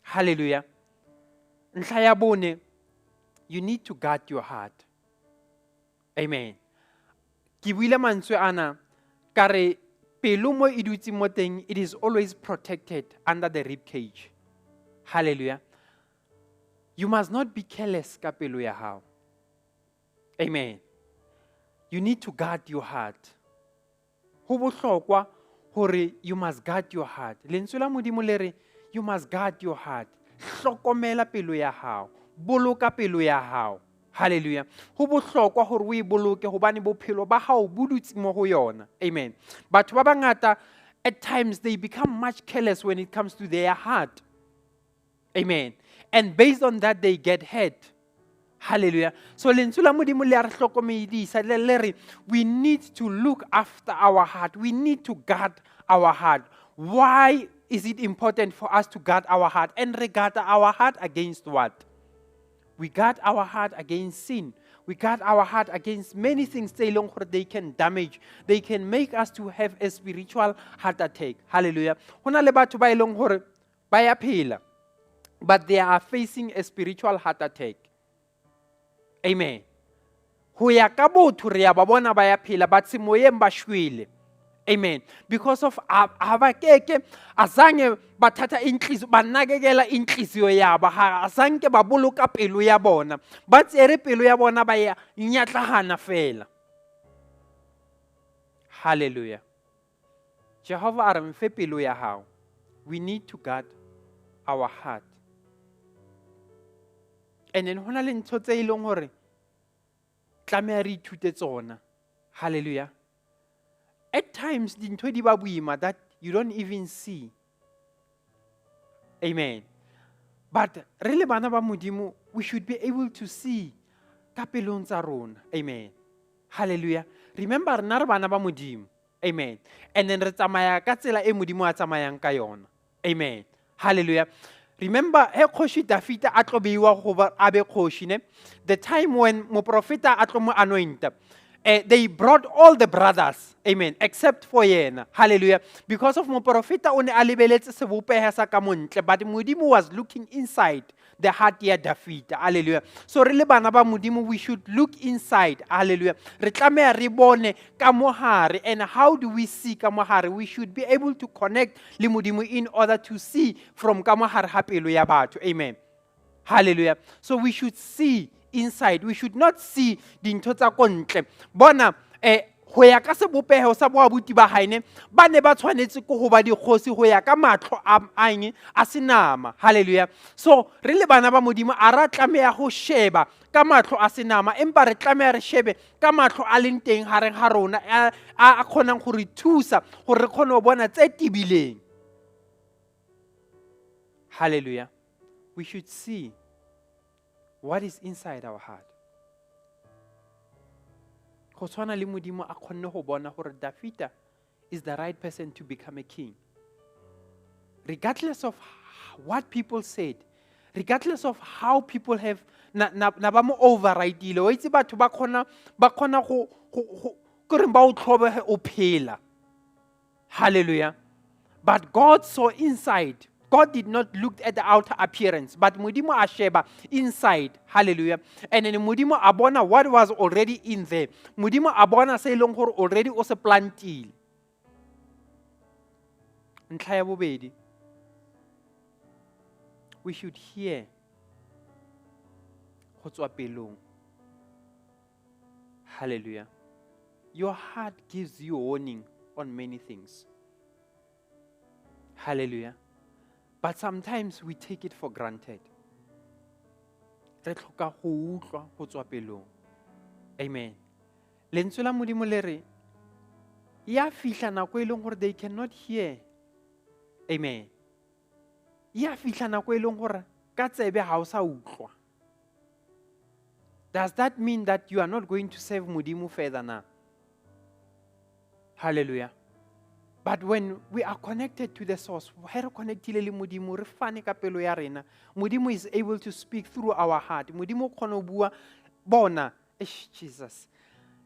Hallelujah. Ntlha ya bone, you need to guard your heart. Amen. Ke buile mantswe ana, ka re pelo mo e dutseng mo teng, it is always protected under the rib cage. Hallelujah. You must not be careless ka pelo ya hao. Amen. You need to guard your heart. Ho bohlokwa hore you must guard your heart. Lentswe la Modimo le re you must guard your heart. Hlokomela pelo ya hao. Boloka pelo ya hao. Hallelujah. Ho bohlokwa hore o e boloke hobane bophelo ba hao bo dutse mo ho yona. Amen. Batho ba bangata at times they become much careless when it comes to their heart. Amen. And based on that they get hurt. Hallelujah. So lentswe la Modimo le a re hlokomedisa, le re we need to look after our heart. We need to guard our heart. Why is it important for us to guard our heart? And regard our heart against what? We guard our heart against sin. We guard our heart against many things tse e leng gore they can damage. They can make us to have a spiritual heart attack. Hallelujah. Ho na le batho ba e leng hore ba ya phela, but they are facing a spiritual heart attack. Amen. Ho ya ka botho re ya ba bona ba ya phela, but semoyeng ba shwele. Amen. Because of ha ba keke, azange bathatha inhliziyo, banakekela inhliziyo yabo, ha azange ba boloka pelo ya bona. Ba tsere pelo ya bona ba ya nyatlahana fela. Hallelujah. Jehova a re mfe pelo ya hao. We need to guard our heart. And then hona le ntho tse e leng hore tlameha re ithute tsona. Hallelujah. At times dintho di ba boima that you don't even see. Amen. But re le bana ba Modimo, we should be able to see ka pelong tsa rona. Amen. Hallelujah. Remember, rena re bana ba Modimo. Amen. And then re tsamaya ka tsela e Modimo a tsamayang ka yona. Amen. Hallelujah. Remember, he kgoši Dafita a tlo beiwa go ba a be kgoši, ne? The time when moprofeta a tlo mo anointa, they brought all the brothers, amen, except for yena. Hallelujah. Because of moprofeta o ne a lebeletse sebopeho sa ka montle, but Modimo was looking inside the heart ya Dafita. Hallelujah. So re le bana ba Modimo, we should look inside. Hallelujah. Re tlameha re bone ka mohare. And how do we see ka mohare? We should be able to connect le Modimo in order to see from ka mohare ha pelo ya batho. Amen. Hallelujah. So we should see inside. We should not see dintho tsa ko ntle. Bona, Go ya ka sebopeho sa boabuti ba hae ne, ba ne ba tshwanetse ke ho ba dikgosi go ya ka matlho a eng a senama. Hallelujah. So re le bana ba Modimo a ra tlameha go sheba ka matlho a senama, empa re tlameha re shebe ka matlho a leng teng gareng ga rona a kgonang go re thusa gore re kgone go bona tse tibileng. Hallelujah. We should see what is inside our heart. Go tshwana le Modimo a kgonne go bona gore Dafita is the right person to become a king. Regardless of what people said, regardless of how people have na ba mo overridile, wa itse batho ba kgona go ke reng ba o tlhobege o phela. Hallelujah. But God saw inside. God did not look at the outer appearance, but Modimo a sheba inside. Hallelujah. And then Modimo a bona what was already in there. Modimo a bona se e leng gore already o se plantile. Ntlha ya bobedi, we should hear go tswa pelong. Hallelujah. Your heart gives you warning on many things. Hallelujah. But sometimes we take it for granted. Re tlhoka go utlwa go tswa pelong. Amen. Lentswe la Modimo le re ya fihla nako e leng gore they cannot hear. Amen. Ya fihla nako e leng gore ka tsebe ha o sa utlwa. Does that mean that you are not going to serve Modimo further now? Hallelujah. But when we are connected to the source, ha re connectile le Modimo, re fane ka pelo ya rena, Modimo is able to speak through our heart. Modimo o kgona ho bua, bona, eish, Jesus.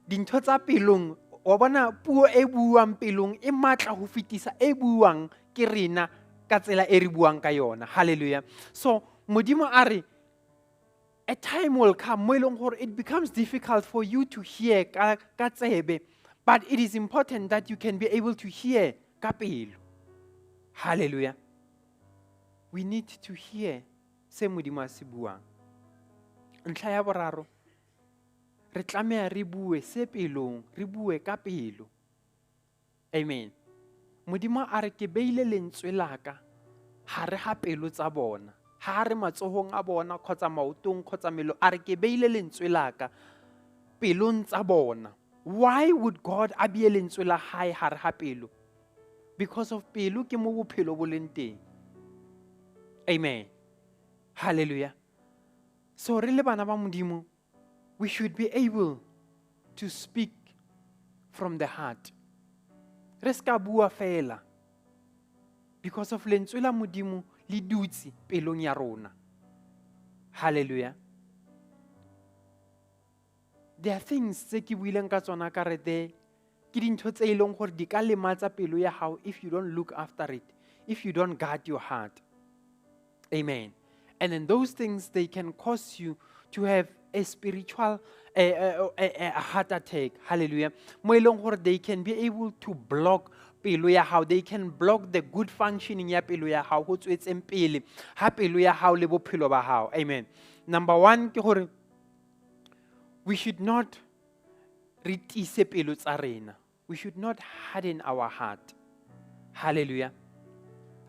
Dintho tsa pelong, wa bona puo e buang pelong e matla ho fetisa e buang ke rena ka tsela e re buang ka yona. Hallelujah. So Modimo a re, a time will come mo e leng gore it becomes difficult for you to hear ka tsebe, but it is important that you can be able to hear ka pelo. Hallelujah. We need to hear se Modimo a se buang. Ntlha ya boraro, re tlameha re bue se pelong, re bue ka pelo. Amen. Modimo a re ke beile lentswe la ka hare ha pelo tsa bona. Ha re matsohong a bona kgotsa maotong kgotsa melo, a re ke beile lentswe la ka pelong tsa bona. Why would God a beye lentswe la hae hare ha pelo? Because of pelo ke mo bophelo bo leng teng. Amen. Hallelujah. So re le bana ba Modimo, we should be able to speak from the heart. Re ska bua fela. Because of lentswe la Modimo le dutse pelong ya rona. Hallelujah. There are things tse ke buileng ka tsona ka re ke dintho tse e leng gore di ka lematsa pelo ya hao if you don't look after it, if you don't guard your heart. Amen. And then those things, they can cause you to have a spiritual a heart attack. Hallelujah. Mo e leng gore they can be able to block pelo ya hao, they can block the good functioning ya pelo ya hao ho tswetseng pele ha pelo ya hao le bophelo ba hao. Amen. Number 1 ke gore we should not re tiise pelo tsa rena. We should not harden our heart. Hallelujah.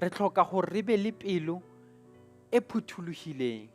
Re tlhoka gore re be le pelo e phuthulohileng.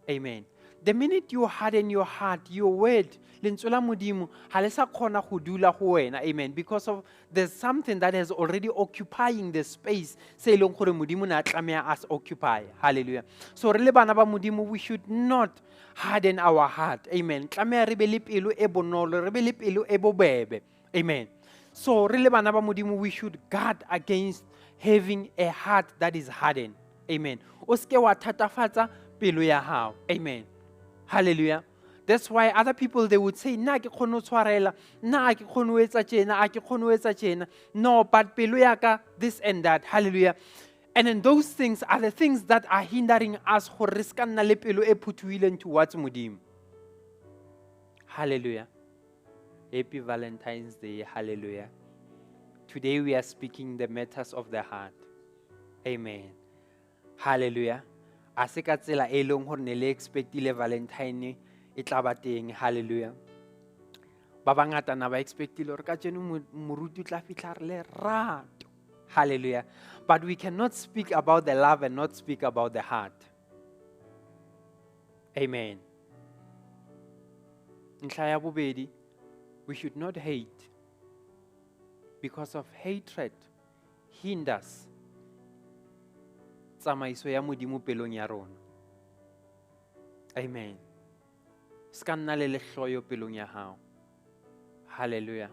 Amen. The minute you harden your heart, your word, lentswe la Modimo ha le sa kgona go dula go wena. Amen. Because of there's something that has already occupying the space se e leng gore Modimo ne a tlameha a se occupy. Hallelujah. So re le bana ba Modimo, we should not harden our heart. Amen. Tlameha re be le pelo e bonolo, re be le pelo e bobebe. Amen. So re le bana ba Modimo, we should guard against having a heart that is hardened. Amen. O seke wa thatafatsa pelo ya hao. Amen. Hallelujah. That's why other people, they would say, nna ke kgone ho tshwarela, nna ha ke kgone ho etsa tjena, ha ke kgone ho etsa tjena. No, but pelo ya ka, this and that. Hallelujah. And then those things are the things that are hindering us gore re ska nna le pelo e phuthuhileng towards Modimo. Hallelujah. Happy Valentine's Day. Hallelujah. Today we are speaking the matters of the heart. Amen. Hallelujah. A se ka tsela e leng gore ne le expectile Valentine e tla ba teng. Hallelujah. Ba bangata na ba expectile hore kajeno moruti o tla fihla re lerato. Hallelujah. But we cannot speak about the love and not speak about the heart. Amen. Ntlha ya bobedi, we should not hate, because of hatred hinders tsamaiso ya Modimo pelong ya rona. Amen. Se ka nna le lehloyo pelong ya hao. Hallelujah.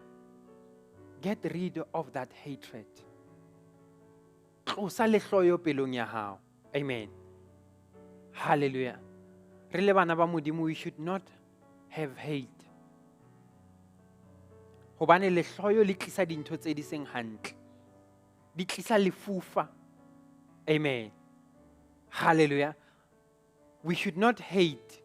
Get rid of that hatred. Tlosa lehloyo pelong ya hao. Amen. Hallelujah. Re le bana ba Modimo, we should not have hate. Hobane lehloyo le tlisa dintho tse di seng hantle. Di tlisa lefufa. Amen. Hallelujah. We should not hate.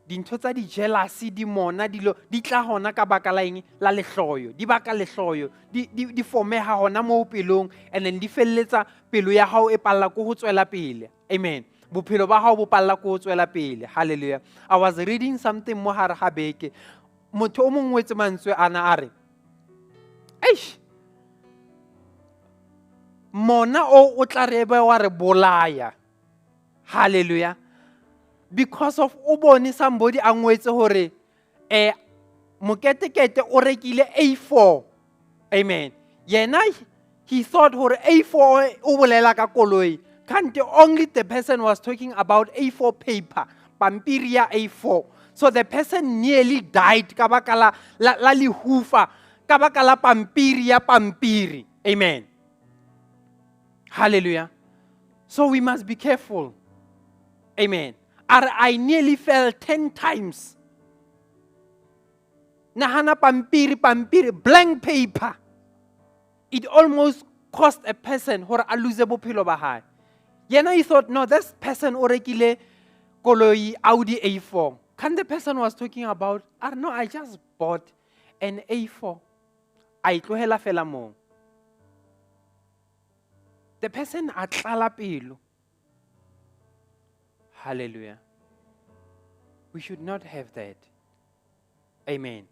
Dintho tsa di-jealousy, di mona, dilo, di tla hona ka baka la eng? La lehloyo. Di baka lehloyo. Di formeha hona moo pelong, and then di felletsa pelo ya hao e palla ko ho tswela pele. Amen. Bophelo ba hao bo palla ko ho tswela pele. Hallelujah. I was reading something mo hare ha beke. Motho o mongwe o etse mantswe ana a re, eish, mona o o tla re be wa re bolaya. Hallelujah. Because of o bone somebody a ngwetse hore, moketekete o rekile A4. Amen. Yena he thought hore A4 o bolela ka koloi. Kante only the person was talking about A4 paper, pampiri ya A4. So the person nearly died ka baka la lehufa, ka baka la pampiri ya pampiri. Amen. Hallelujah. So we must be careful. Amen. I nearly fell 10 times. Nahana pampiri, pampiri, blank paper. It almost cost a person hore a lose bophelo ba hae. Yena he thought, no, this person o rekile koloi Audi A4. Can the person was talking about, no, I just bought an A4. A itlohela fela moo. The person a tlala pelo. Hallelujah. We should not have that. Amen.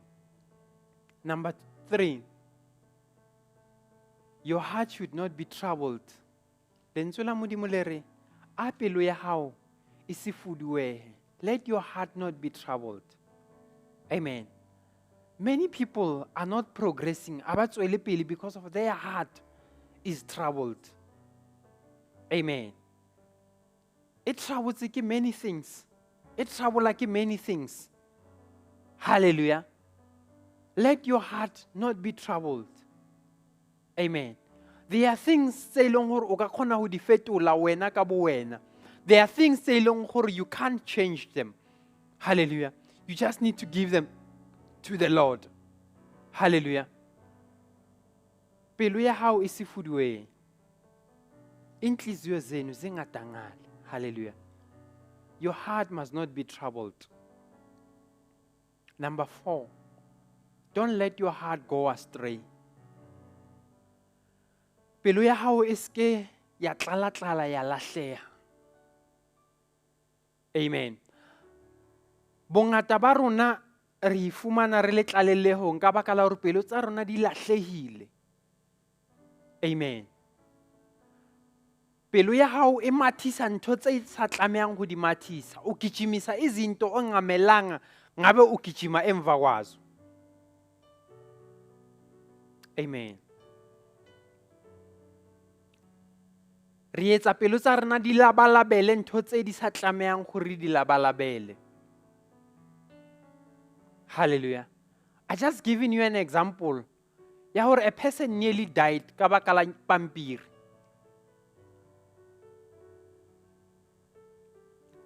Number 3, your heart should not be troubled. Lentswe la Modimo le re, a pelo ya hao e se fuduehe. Let your heart not be troubled. Amen. Many people are not progressing. A ba tswele pele because of their heart is troubled. Amen. It troubles ke many things. It troubles like many things. Hallelujah. Let your heart not be troubled. Amen. There are things tse e leng hore o ka kgona ho di fetola wena ka bo wena. There are things tse e leng hore you can't change them. Hallelujah. You just need to give them to the Lord. Hallelujah. Pelo ya hao e se fuduwe. Inhliziyo zenu zingadangali. Hallelujah. Your heart must not be troubled. Number 4, don't let your heart go astray. Pelo ya hao e ske ya tlala-tlala ya lahleha. Amen. Bongata ba rona re ifumana re le tlalelehong ka baka la hore pelo tsa rona di lahlehile. Amen. Pelo ya hao e mathisa ntho tse sa tlamehang ho di mathisa. O gijimisa izinto ongamelanga ngabe o gijima emva kwazo. Amen. Re etsa pelo tsa rena di labalabele ntho tse di sa tlamehang hore di labalabele. Hallelujah. I just given you an example. Ya hore a person nearly died ka baka la pampiri.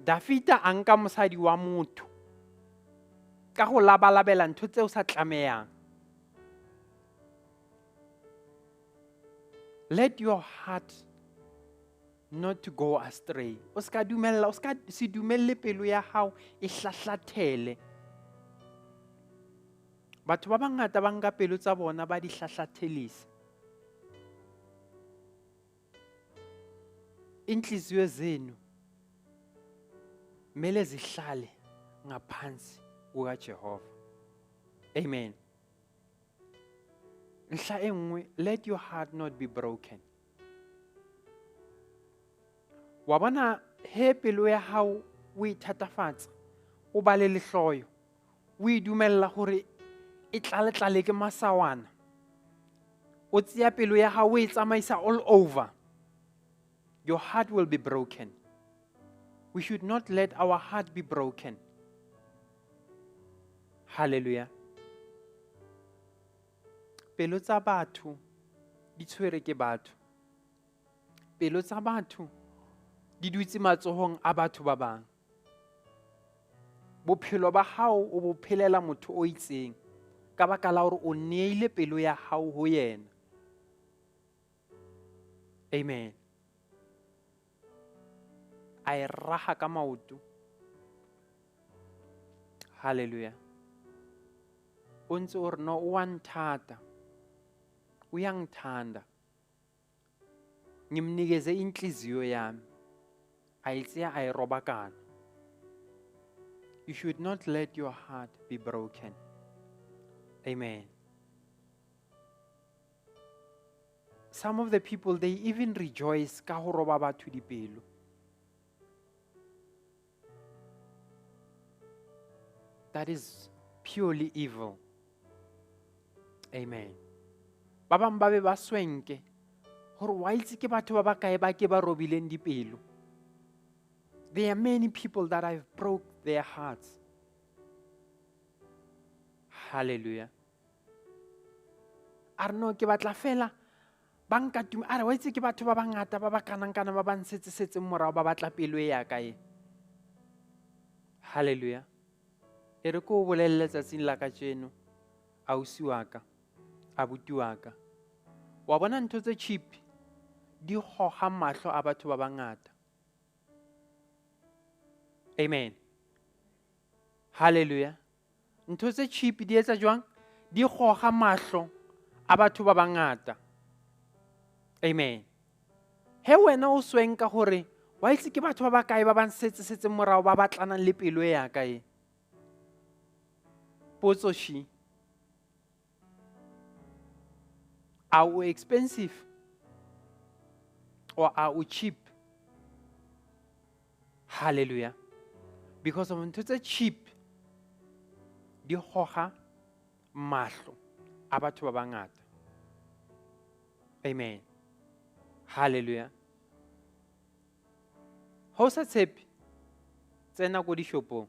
Dafita a nka mosadi wa motho ka go labalabela ntho tseo sa tlamehang. Let your heart not to go astray. O ska dumella, o ska se dumelle pelo ya hao e hlahlathele. Batho ba bangata ba nka pelo tsa bona ba di hlahlathelisa. Inhliziyo zenu mele zihlale ngaphansi kukaJehova. Amen. Ntlha e nngwe, let your heart not be broken. Wa bona he pelo ya hao o e thatafatsa, o ba le lehloyo, o e dumella hore e tlale-tlale ke masawana. O tseya pelo ya hao o e tsamaisa all over. Your heart will be broken. We should not let our heart be broken. Hallelujah. Pelo tsa batho di tshwere ke batho. Pelo tsa batho di dutse matsohong a batho ba bang. Bophelo ba hao o bo phelela motho o itseng ka baka la hore o neile pelo ya hao ho yena. Amen. A e raha ka maoto. Hallelujah. O ntse o re no o wa nthata. Uyangithanda. Ngimnikeze inhliziyo yami. A e tseya a e robakana. You should not let your heart be broken. Amen. Some of the people, they even rejoice ka ho roba batho dipelo. That is purely evil. Amen. Ba bang ba be ba swenke hore wa itse ke batho ba bakae ba ke ba robileng dipelo. There are many people that I've broke their hearts. Hallelujah. A re no ke batla fela ba nka tumo. A re wa itse ke batho ba bangata ba ba kanang kana ba ba ntshetsesetseng morao ba batla pelo e ya ka e. Hallelujah. E re ko o bolelle tsatsing la kajeno, ausi wa ka, abuti wa ka. Wa bona ntho tse cheap di hoha mahlo a batho ba bangata. Amen. Hallelujah. Ntho tse cheap di etsa jwang? Di goga mahlo a batho ba bangata. Amen. He wena o sweng ka hore wa itse ke batho ba bakae ba ba nsetsesetseng morao ba batlanang le pelo ya ka e. Potso shi. Are we expensive or are we cheap? Hallelujah. Because of ntho tse cheap di goga mahlo a batho ba bangata. Amen. Hallelujah. Ha o sa tshepe, tsena ko dishopong.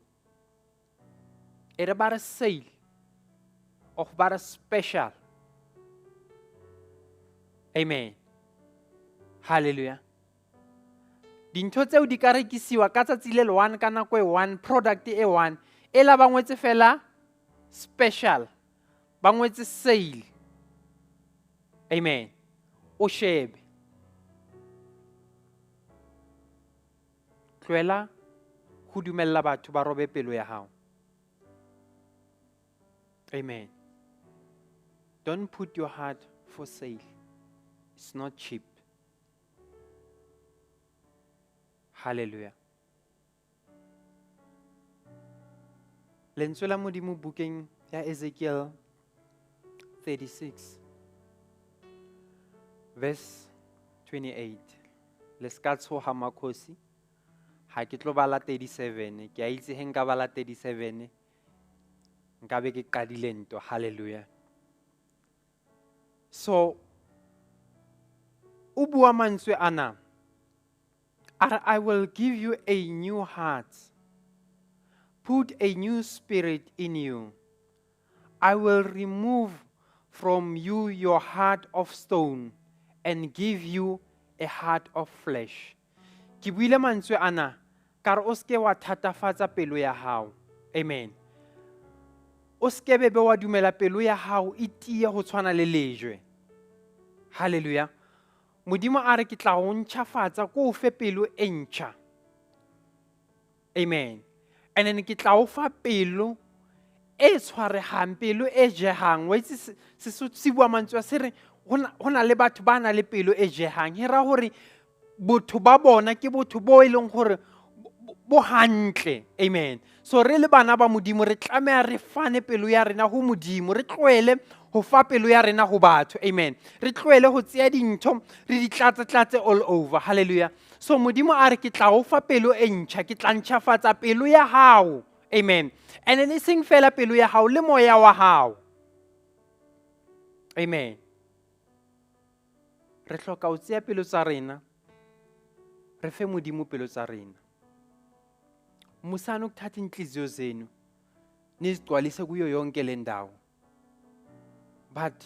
E re ba re sale or ba re special. Amen. Hallelujah. Dintho tseo di ka rekisiwa ka tsatsi le le one, ka nako e one, product e one, e la ba ngwetse fela special, ba ngwetse sale. Amen. O shebe. Tlohela ho dumella batho ba robe pelo ya hao. Amen. Don't put your heart for sale. It's not cheap. Hallelujah. Lentswe la Modimo bukeng ya Ezekiel 36 verse 28. Le ska tshoha makhosi. Ha ke tlo bala 37, ke a itse he nka bala 37 nka be ke qadile ntwa. Hallelujah. So o bua mantswe ana. A re, I will give you a new heart, put a new spirit in you. I will remove from you your heart of stone and give you a heart of flesh. Ke buile mantswe ana, ka re o seke wa thatafatsa pelo ya hao. Amen. O seke be wa dumela pelo ya hao e tiye ho tshwana le lejwe. Hallelujah. Modimo a re ke tla o ntjhafatsa ko o fe pelo e ntjha. Amen. And then ke tla o fa pelo e tshwarehang, pelo e jehang. Wa itse Sesotho se bua mantswe a se re ho na le batho ba nang le pelo e jehang. E ra hore botho ba bona ke botho bo e leng hore bo hantle. Amen. So re le bana ba Modimo re tlameha re fane pelo ya rena ho Modimo, re tlohele ho fa pelo ya rena ho batho. Amen. Re tlohele ho tseya dintho re di tlatse-tlatse all over. Hallelujah. So Modimo a re ke tla o fa pelo e ntjha, ke tla ntjhafatsa pelo ya hao. Amen. And then e seng fela pelo ya hao le moya wa hao. Amen. Re hloka ho tseya pelo tsa rena, re fe Modimo pelo tsa rena. Musani ukuthatha inhliziyo zenu nizigcwalise kuyo yonke le ndawo. But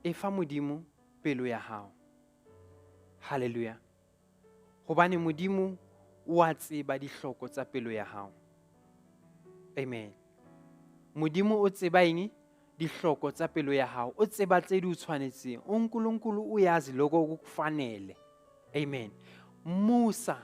efa Modimo pelo ya hao. Hallelujah. Hobane Modimo o a tseba dihloko tsa pelo ya hao. Amen. Modimo o tseba eng? Dihloko tsa pelo ya hao. O tseba tse di o tshwanetseng. UNkulunkulu uyazi lokho okukufanele. Amen. Musa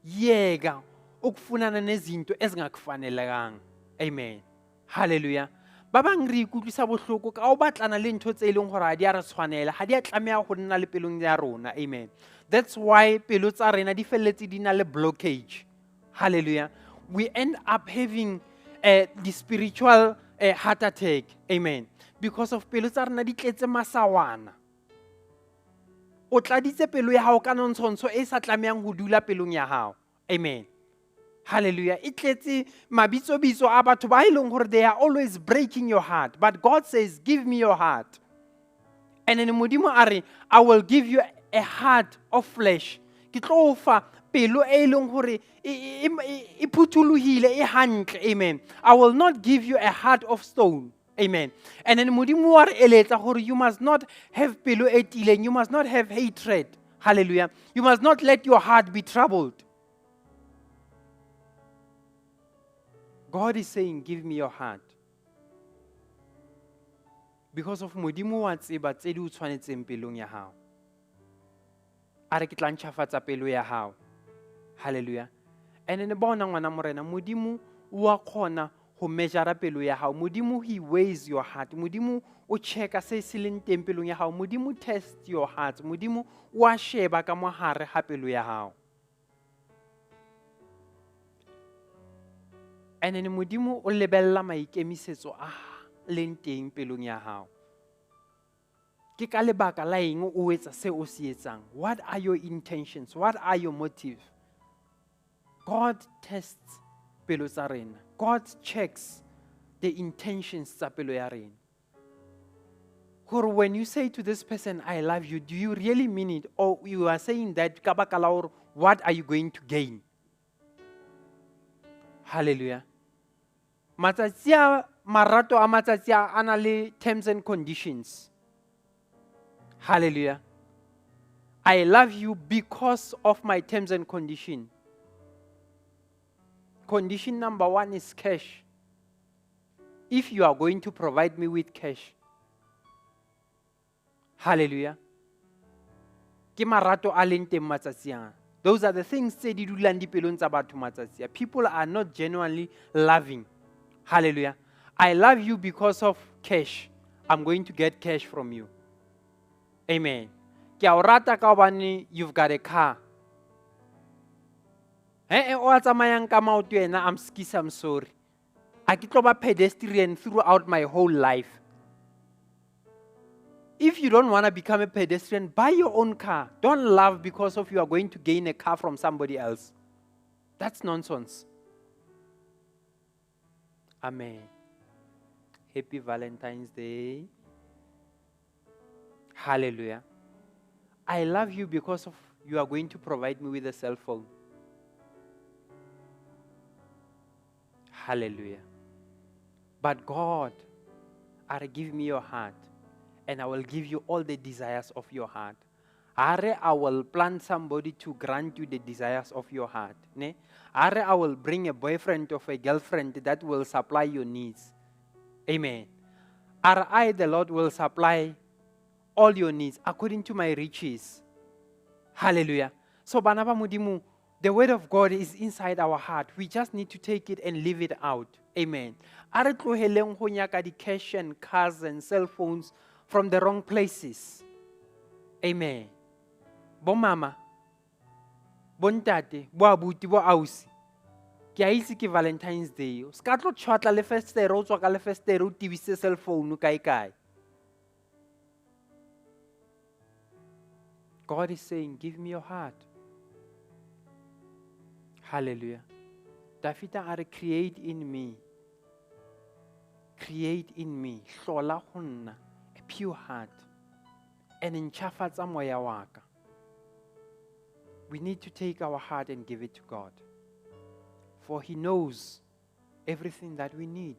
yeka ukufunana nezinto ezingakufanelekanga. Amen. Hallelujah. Ba bang re ikutlwisa bohloko ka o batlana le ntho tse e leng hore ha di a re tshwanela, ha di a tlameha ho nna le pelong ya rona. Amen. That's why pelo tsa rena di felletse di na le blockage. Hallelujah. We end up having the spiritual heart attack. Amen. Because of pelo tsa rena di tletse masawana. O tladitse pelo ya hao ka nontshontsho e sa tlamehang ho dula pelong ya hao. Amen. Hallelujah. E tletse mabitsobitso a batho ba e leng hore they are always breaking your heart. But God says, give me your heart. And then Modimo a re, I will give you a heart of flesh. Ke tlo o fa pelo e leng hore e phuthulohile, e hantle. Amen. I will not give you a heart of stone. Amen. And then Modimo wa re eletsa hore you must not have pelo e tiileng. You must not have hatred. Hallelujah. You must not let your heart be troubled. God is saying, give me your heart. Because of Modimo wa tseba tse di o tshwanetseng pelong ya hao. A re ke tla ntjhafatsa pelo ya hao. Hallelujah. And then bona ngwana morena, Modimo o a kgona ho measure pelo ya hao. Modimo, he weighs your heart. Modimo o checka se se leng teng pelong ya hao. Modimo test your heart. Modimo o a sheba ka mohare ha pelo ya hao. And then Modimo o lebella maikemisetso a leng teng pelong ya hao. Ke ka lebaka la eng o etsa se o se etsang? What are your intentions? What are your motives? God tests pelo tsa rena. God checks the intentions tsa pelo ya rena. Hore when you say to this person, I love you, do you really mean it? Or you are saying that ka baka la hore, what are you going to gain? Hallelujah. Matsatsi a marato a matsatsi a a na le terms and conditions. Hallelujah. I love you because of my terms and condition. Condition number one is cash. If you are going to provide me with cash. Hallelujah. Ke marato a leng teng matsatsi ana. Those are the things tse di dulang dipelong tsa batho matsatsi a. People are not genuinely loving. Hallelujah. I love you because of cash. I'm going to get cash from you. Amen. Ke a o rata ka hobane you've got a car. O a tsamayang ka maoto yena, I'm skis, I'm sorry. A ke tlo ba pedestrian throughout my whole life. If you don't want to become a pedestrian, buy your own car. Don't love because of you are going to gain a car from somebody else. That's nonsense. Amen. Happy Valentine's Day. Hallelujah. I love you because of you are going to provide me with a cell phone. Hallelujah. But God, are give me your heart, and I will give you all the desires of your heart. Are I will plant somebody to grant you the desires of your heart. Ne? Are I will bring a boyfriend or a girlfriend that will supply your needs. Amen. Are I, the Lord, will supply all your needs according to my riches. Hallelujah. So, bana ba Modimo, the word of God is inside our heart. We just need to take it and live it out. Amen. A re tloheleng ho nyaka di-cash and cars and cell phones from the wrong places. Amen. Bo mama, Bontate, bo abuti, bo ausi. Ke a itse ke Valentine's Day. O ska tlo tjhwatla le festere, o tswa ka le festere, o tibise cell phone kae kae. God is saying, give me your heart. Hallelujah. Dafita a re, create in me. Create in me. Hlola ho nna a pure heart. And ntjhafatsa moya wa ka. We need to take our heart and give it to God. For He knows everything that we need.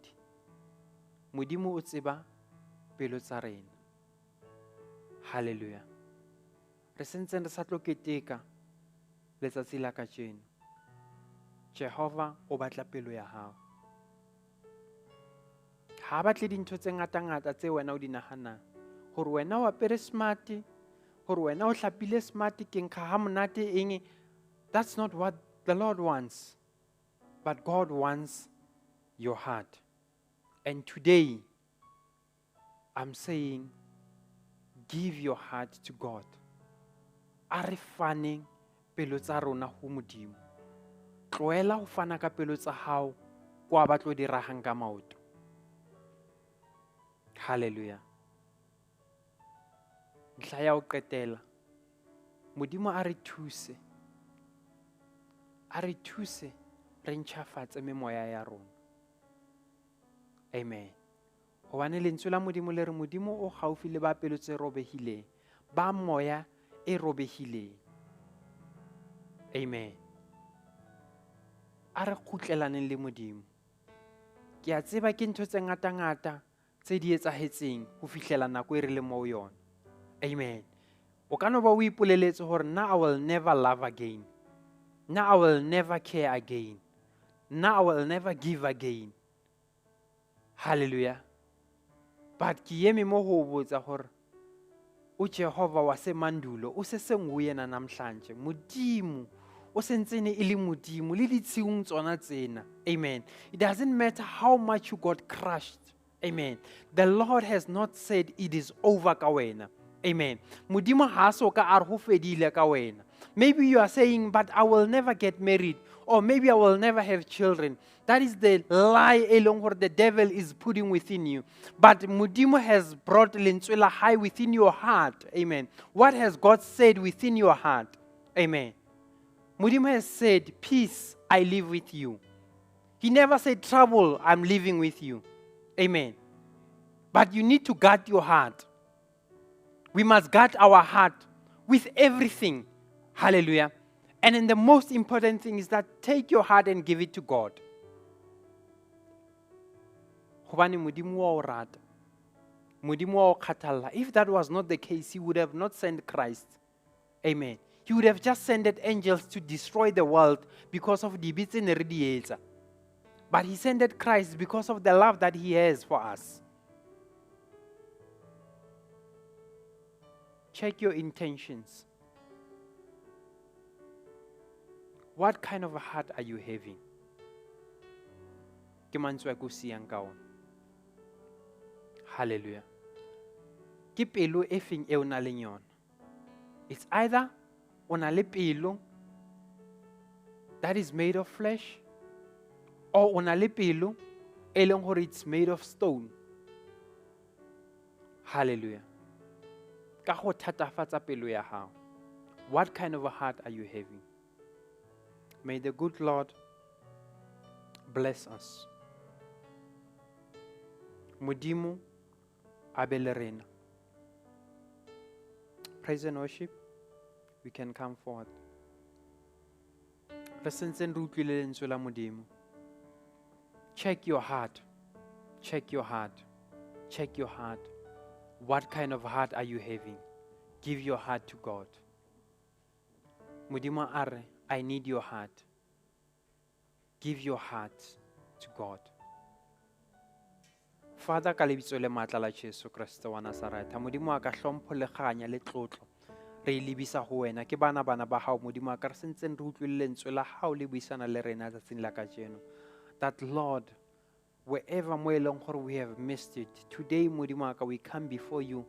Modimo o tseba pelo tsa rena. Hallelujah. Re sentseng re sa tlo keteka letsatsi la kajeno. Jehova o batla pelo ya hao. Ha a batle dintho tse ngata-ngata tse wena o di nahanang. Hore wena o apere smart, hore wena o hlapile smart, ke nkga ha monate eng. That's not what the Lord wants. But God wants your heart. And today, I'm saying, give your heart to God. A re faneng pelo tsa rona ho Modimo. Tlohela ho fana ka pelo tsa hao kwa ba tlo di rahang ka maoto. Hallelujah. Ntlha ya ho qetela. Modimo a re thuse. A re thuse re ntjhafatse memoya ya rona. Amen. Hobane lentswe la Modimo le re Modimo o haufi le ba pelo tse robehileng, ba moya e robehileng. Amen. A re kgutlelaneng le Modimo. Ke a tseba ke ntho tse ngata-ngata tse di etsahetseng ho fihlela nako e re leng mo ho yona. Amen. O ka no ba o ipoleletse hore nna I will never love again. Nna I will never care again. Nna I will never give again. Hallelujah. But ke eme mo ho botsa hore uJehova wasemandulo usesenguyena namhlanje. Modimo o sentsene e le Modimo le ditshiung tsona tsena. Amen. It doesn't matter how much you got crushed. Amen. The Lord has not said it is over ka wena. Amen. Modimo ha so ka a re ho fedile ka wena. Maybe you are saying, but I will never get married, or maybe I will never have children. That is the lie e leng hore the devil is putting within you. But Modimo has brought lentswe la hae within your heart. Amen. What has God said within your heart? Amen. Modimo has said, peace, I live with you. He never said, trouble, I'm living with you. Amen. But you need to guard your heart. We must guard our heart with everything. Hallelujah. And then the most important thing is that take your heart and give it to God. Hobane Modimo wa o rata. Modimo wa o kgathalla. If that was not the case, He would have not sent Christ. Amen. He would have just sent angels to destroy the world because of dibe tse ne re di etsa. But He sent Christ because of the love that He has for us. Check your intentions. What kind of a heart are you having? Ke mantswe a ke o siyang ka ona. Hallelujah. Ke pelo e feng e o nang le yona? It's either o na le pelo that is made of flesh, or o na le pelo e leng hore it's made of stone. Hallelujah. Ka go thatafatsa pelo ya hao. What kind of a heart are you having? May the good Lord bless us. Modimo a be le rena. Praise and worship. We can come forward. Re sentseng re utlwile lentswe la Modimo. Check your heart. Check your heart. Check your heart. What kind of heart are you having? Give your heart to God. Modimo a re, I need your heart. Give your heart to God. Father, ka lebitso le matla la Jesu Kriste wa Nazaretha, Modimo a ka hlompho le kganya le tlotlo re e lebisa ho wena. Ke bana bana ba hao Modimo a ka re sentseng re utlwile lentswe la hao le buisana le rena tsatsing la kajeno. That Lord, wherever mo e leng gore we have missed it, today Modimo a ka we come before you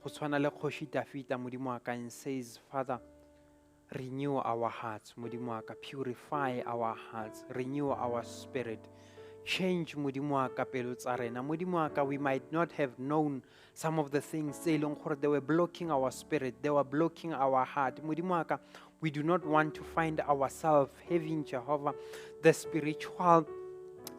go tshwana le Kgoši Dafita Modimo a ka and says, Father, Renew our hearts, Modimo wa ka, purify our hearts, renew our spirit. Change, Modimo wa ka, pelo tsa rena. Modimo wa ka, we might not have known some of the things tse e leng gore they were blocking our spirit, they were blocking our heart. Modimo wa ka, we do not want to find ourselves having, Jehovah, the spiritual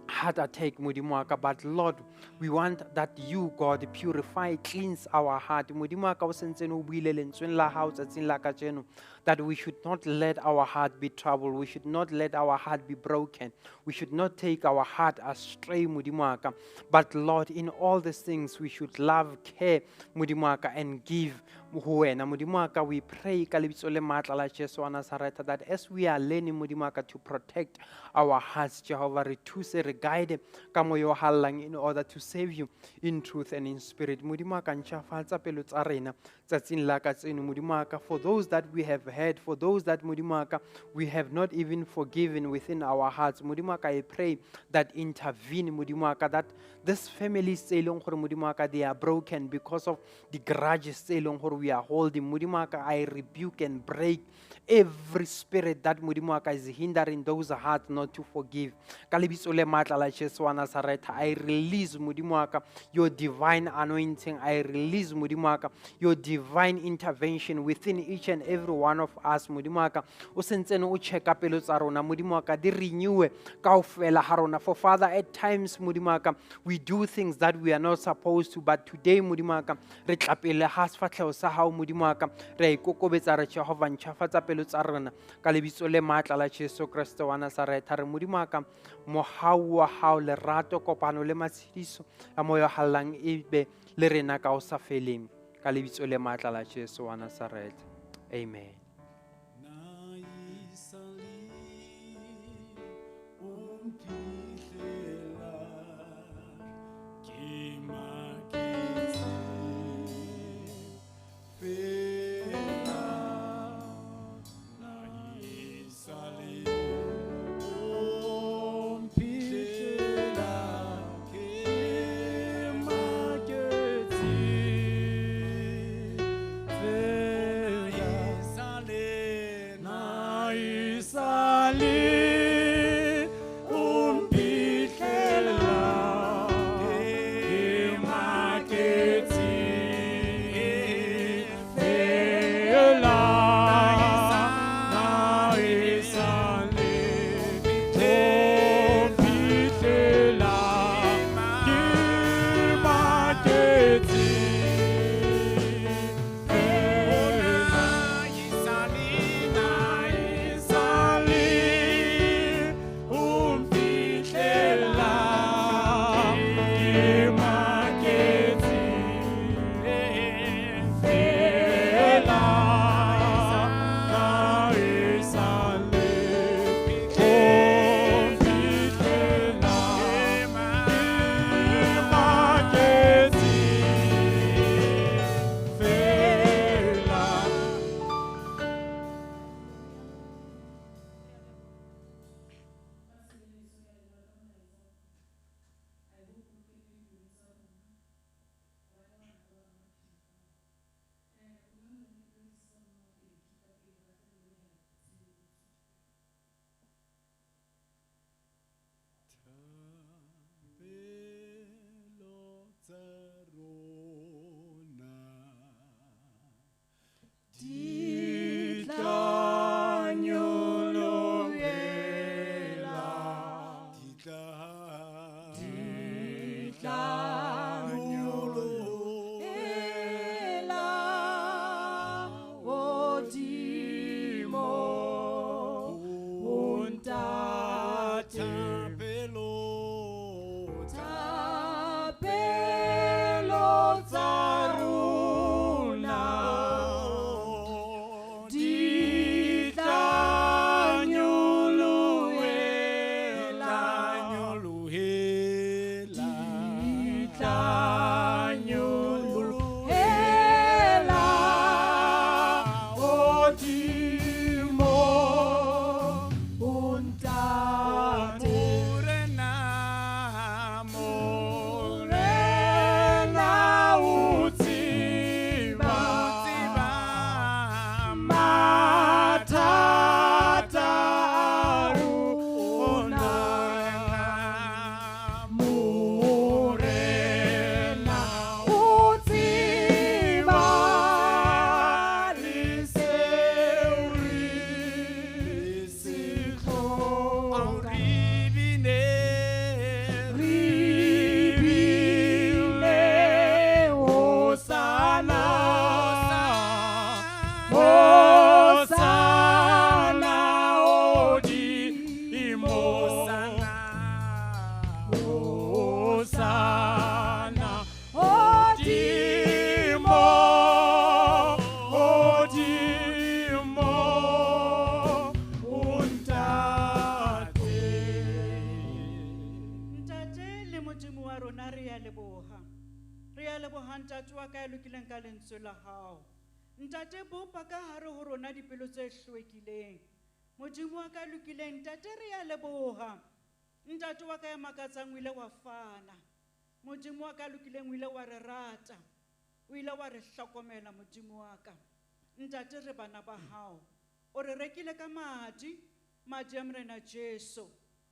heart attack, Modimo wa ka, but Lord, we want that you, God, purify, cleanse our heart. Modimo wa ka, o sentsene o buile lentsweng la hao tsatsing la kajeno, that we should not let our heart be troubled. We should not let our heart be broken. We should not take our heart astray, Modimo wa ka. But Lord, in all these things, we should love, care, Modimo wa ka, and give ho wena. Modimo wa ka, we pray ka lebitso le matla la Jesu wa Nazareth that as we are learning, Modimo wa ka, to protect our hearts, Jehovah, re thuse, re guide ka moya o hallang in order to save you in truth and in spirit. Modimo wa ka, ntjhafatsa pelo tsa rena tsatsing la kajeno, Modimo wa ka, for those that we have heard, for those that, Modimo wa ka, we have not even forgiven within our hearts. Modimo wa ka, I pray that intervene, Modimo wa ka, that this families tse e leng gore, Modimo wa ka, they are broken because of the grudges tse e leng gore we are holding. Modimo wa ka, I rebuke and break every spirit that, Modimo wa ka, is hindering those hearts not to forgive. Ka lebitso le matla la Jesu wa Nazareth, I release, Modimo wa ka, your divine anointing. I release, Modimo wa ka, your divine intervention within each and every one of us. Modimo wa ka, o sentsene o checka pelo tsa rona. Modimo wa ka, di renew kaofela ha rona. For Father, at times, Modimo wa ka, we do things that we are not supposed to, but today, Modimo wa ka, re tla pele ha sefahleho sa hao, Modimo wa ka, re a ikokobetsa, re Jehovah, ntjhafatsa pelo tsa rona ka lebitso le matla la Jesu Kreste wa Nazareth. Re Modimo wa ka, mohau wa hao, lerato, kopano le matshediso a moya o hallang e be le rena ka ho sa feleng, ka lebitso le matla la Jesu wa Nazareth. Amen. Sali. Morena re a leboha. Re a leboha ntate wa ka ya lokileng ka lentswe la hao. Ntate bopa ka hare ho rona dipelo tse hlwekileng. Modimo wa ka lokileng ntate re a leboha. Ntate wa ka ya makatsang o ile wa fana. Modimo wa ka lokileng o ile wa re rata. O ile wa re hlokomela modimo wa ka. Ntate re bana ba hao. O re rekile ka madi, madi a Morena Jesu.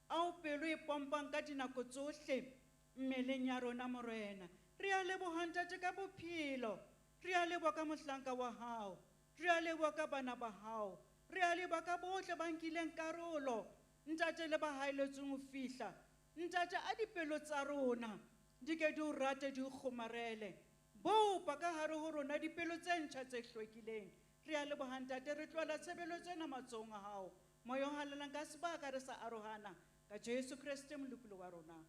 Ao pelo e pompang ka dinako tsohle mmeleng ya rona Morena. Re a leboha ntate ka bophelo. Re a leboha ka mohlanka wa hao. Re a leboha ka bana ba hao. Re a leboha ka bohle ba nkileng karolo. Ntate le ba haeletsweng ho fihla. Ntate a dipelo tsa rona di ke di o rate di o kgomarele. Bopa ka hare ho rona dipelo tse ntjha tse hlwekileng. Re a leboha ntate re tlohela tshebeletso ena matsohong a hao. Moya o halalelang ka sebaka re sa arohana ka Jesu Kreste molopolli wa rona.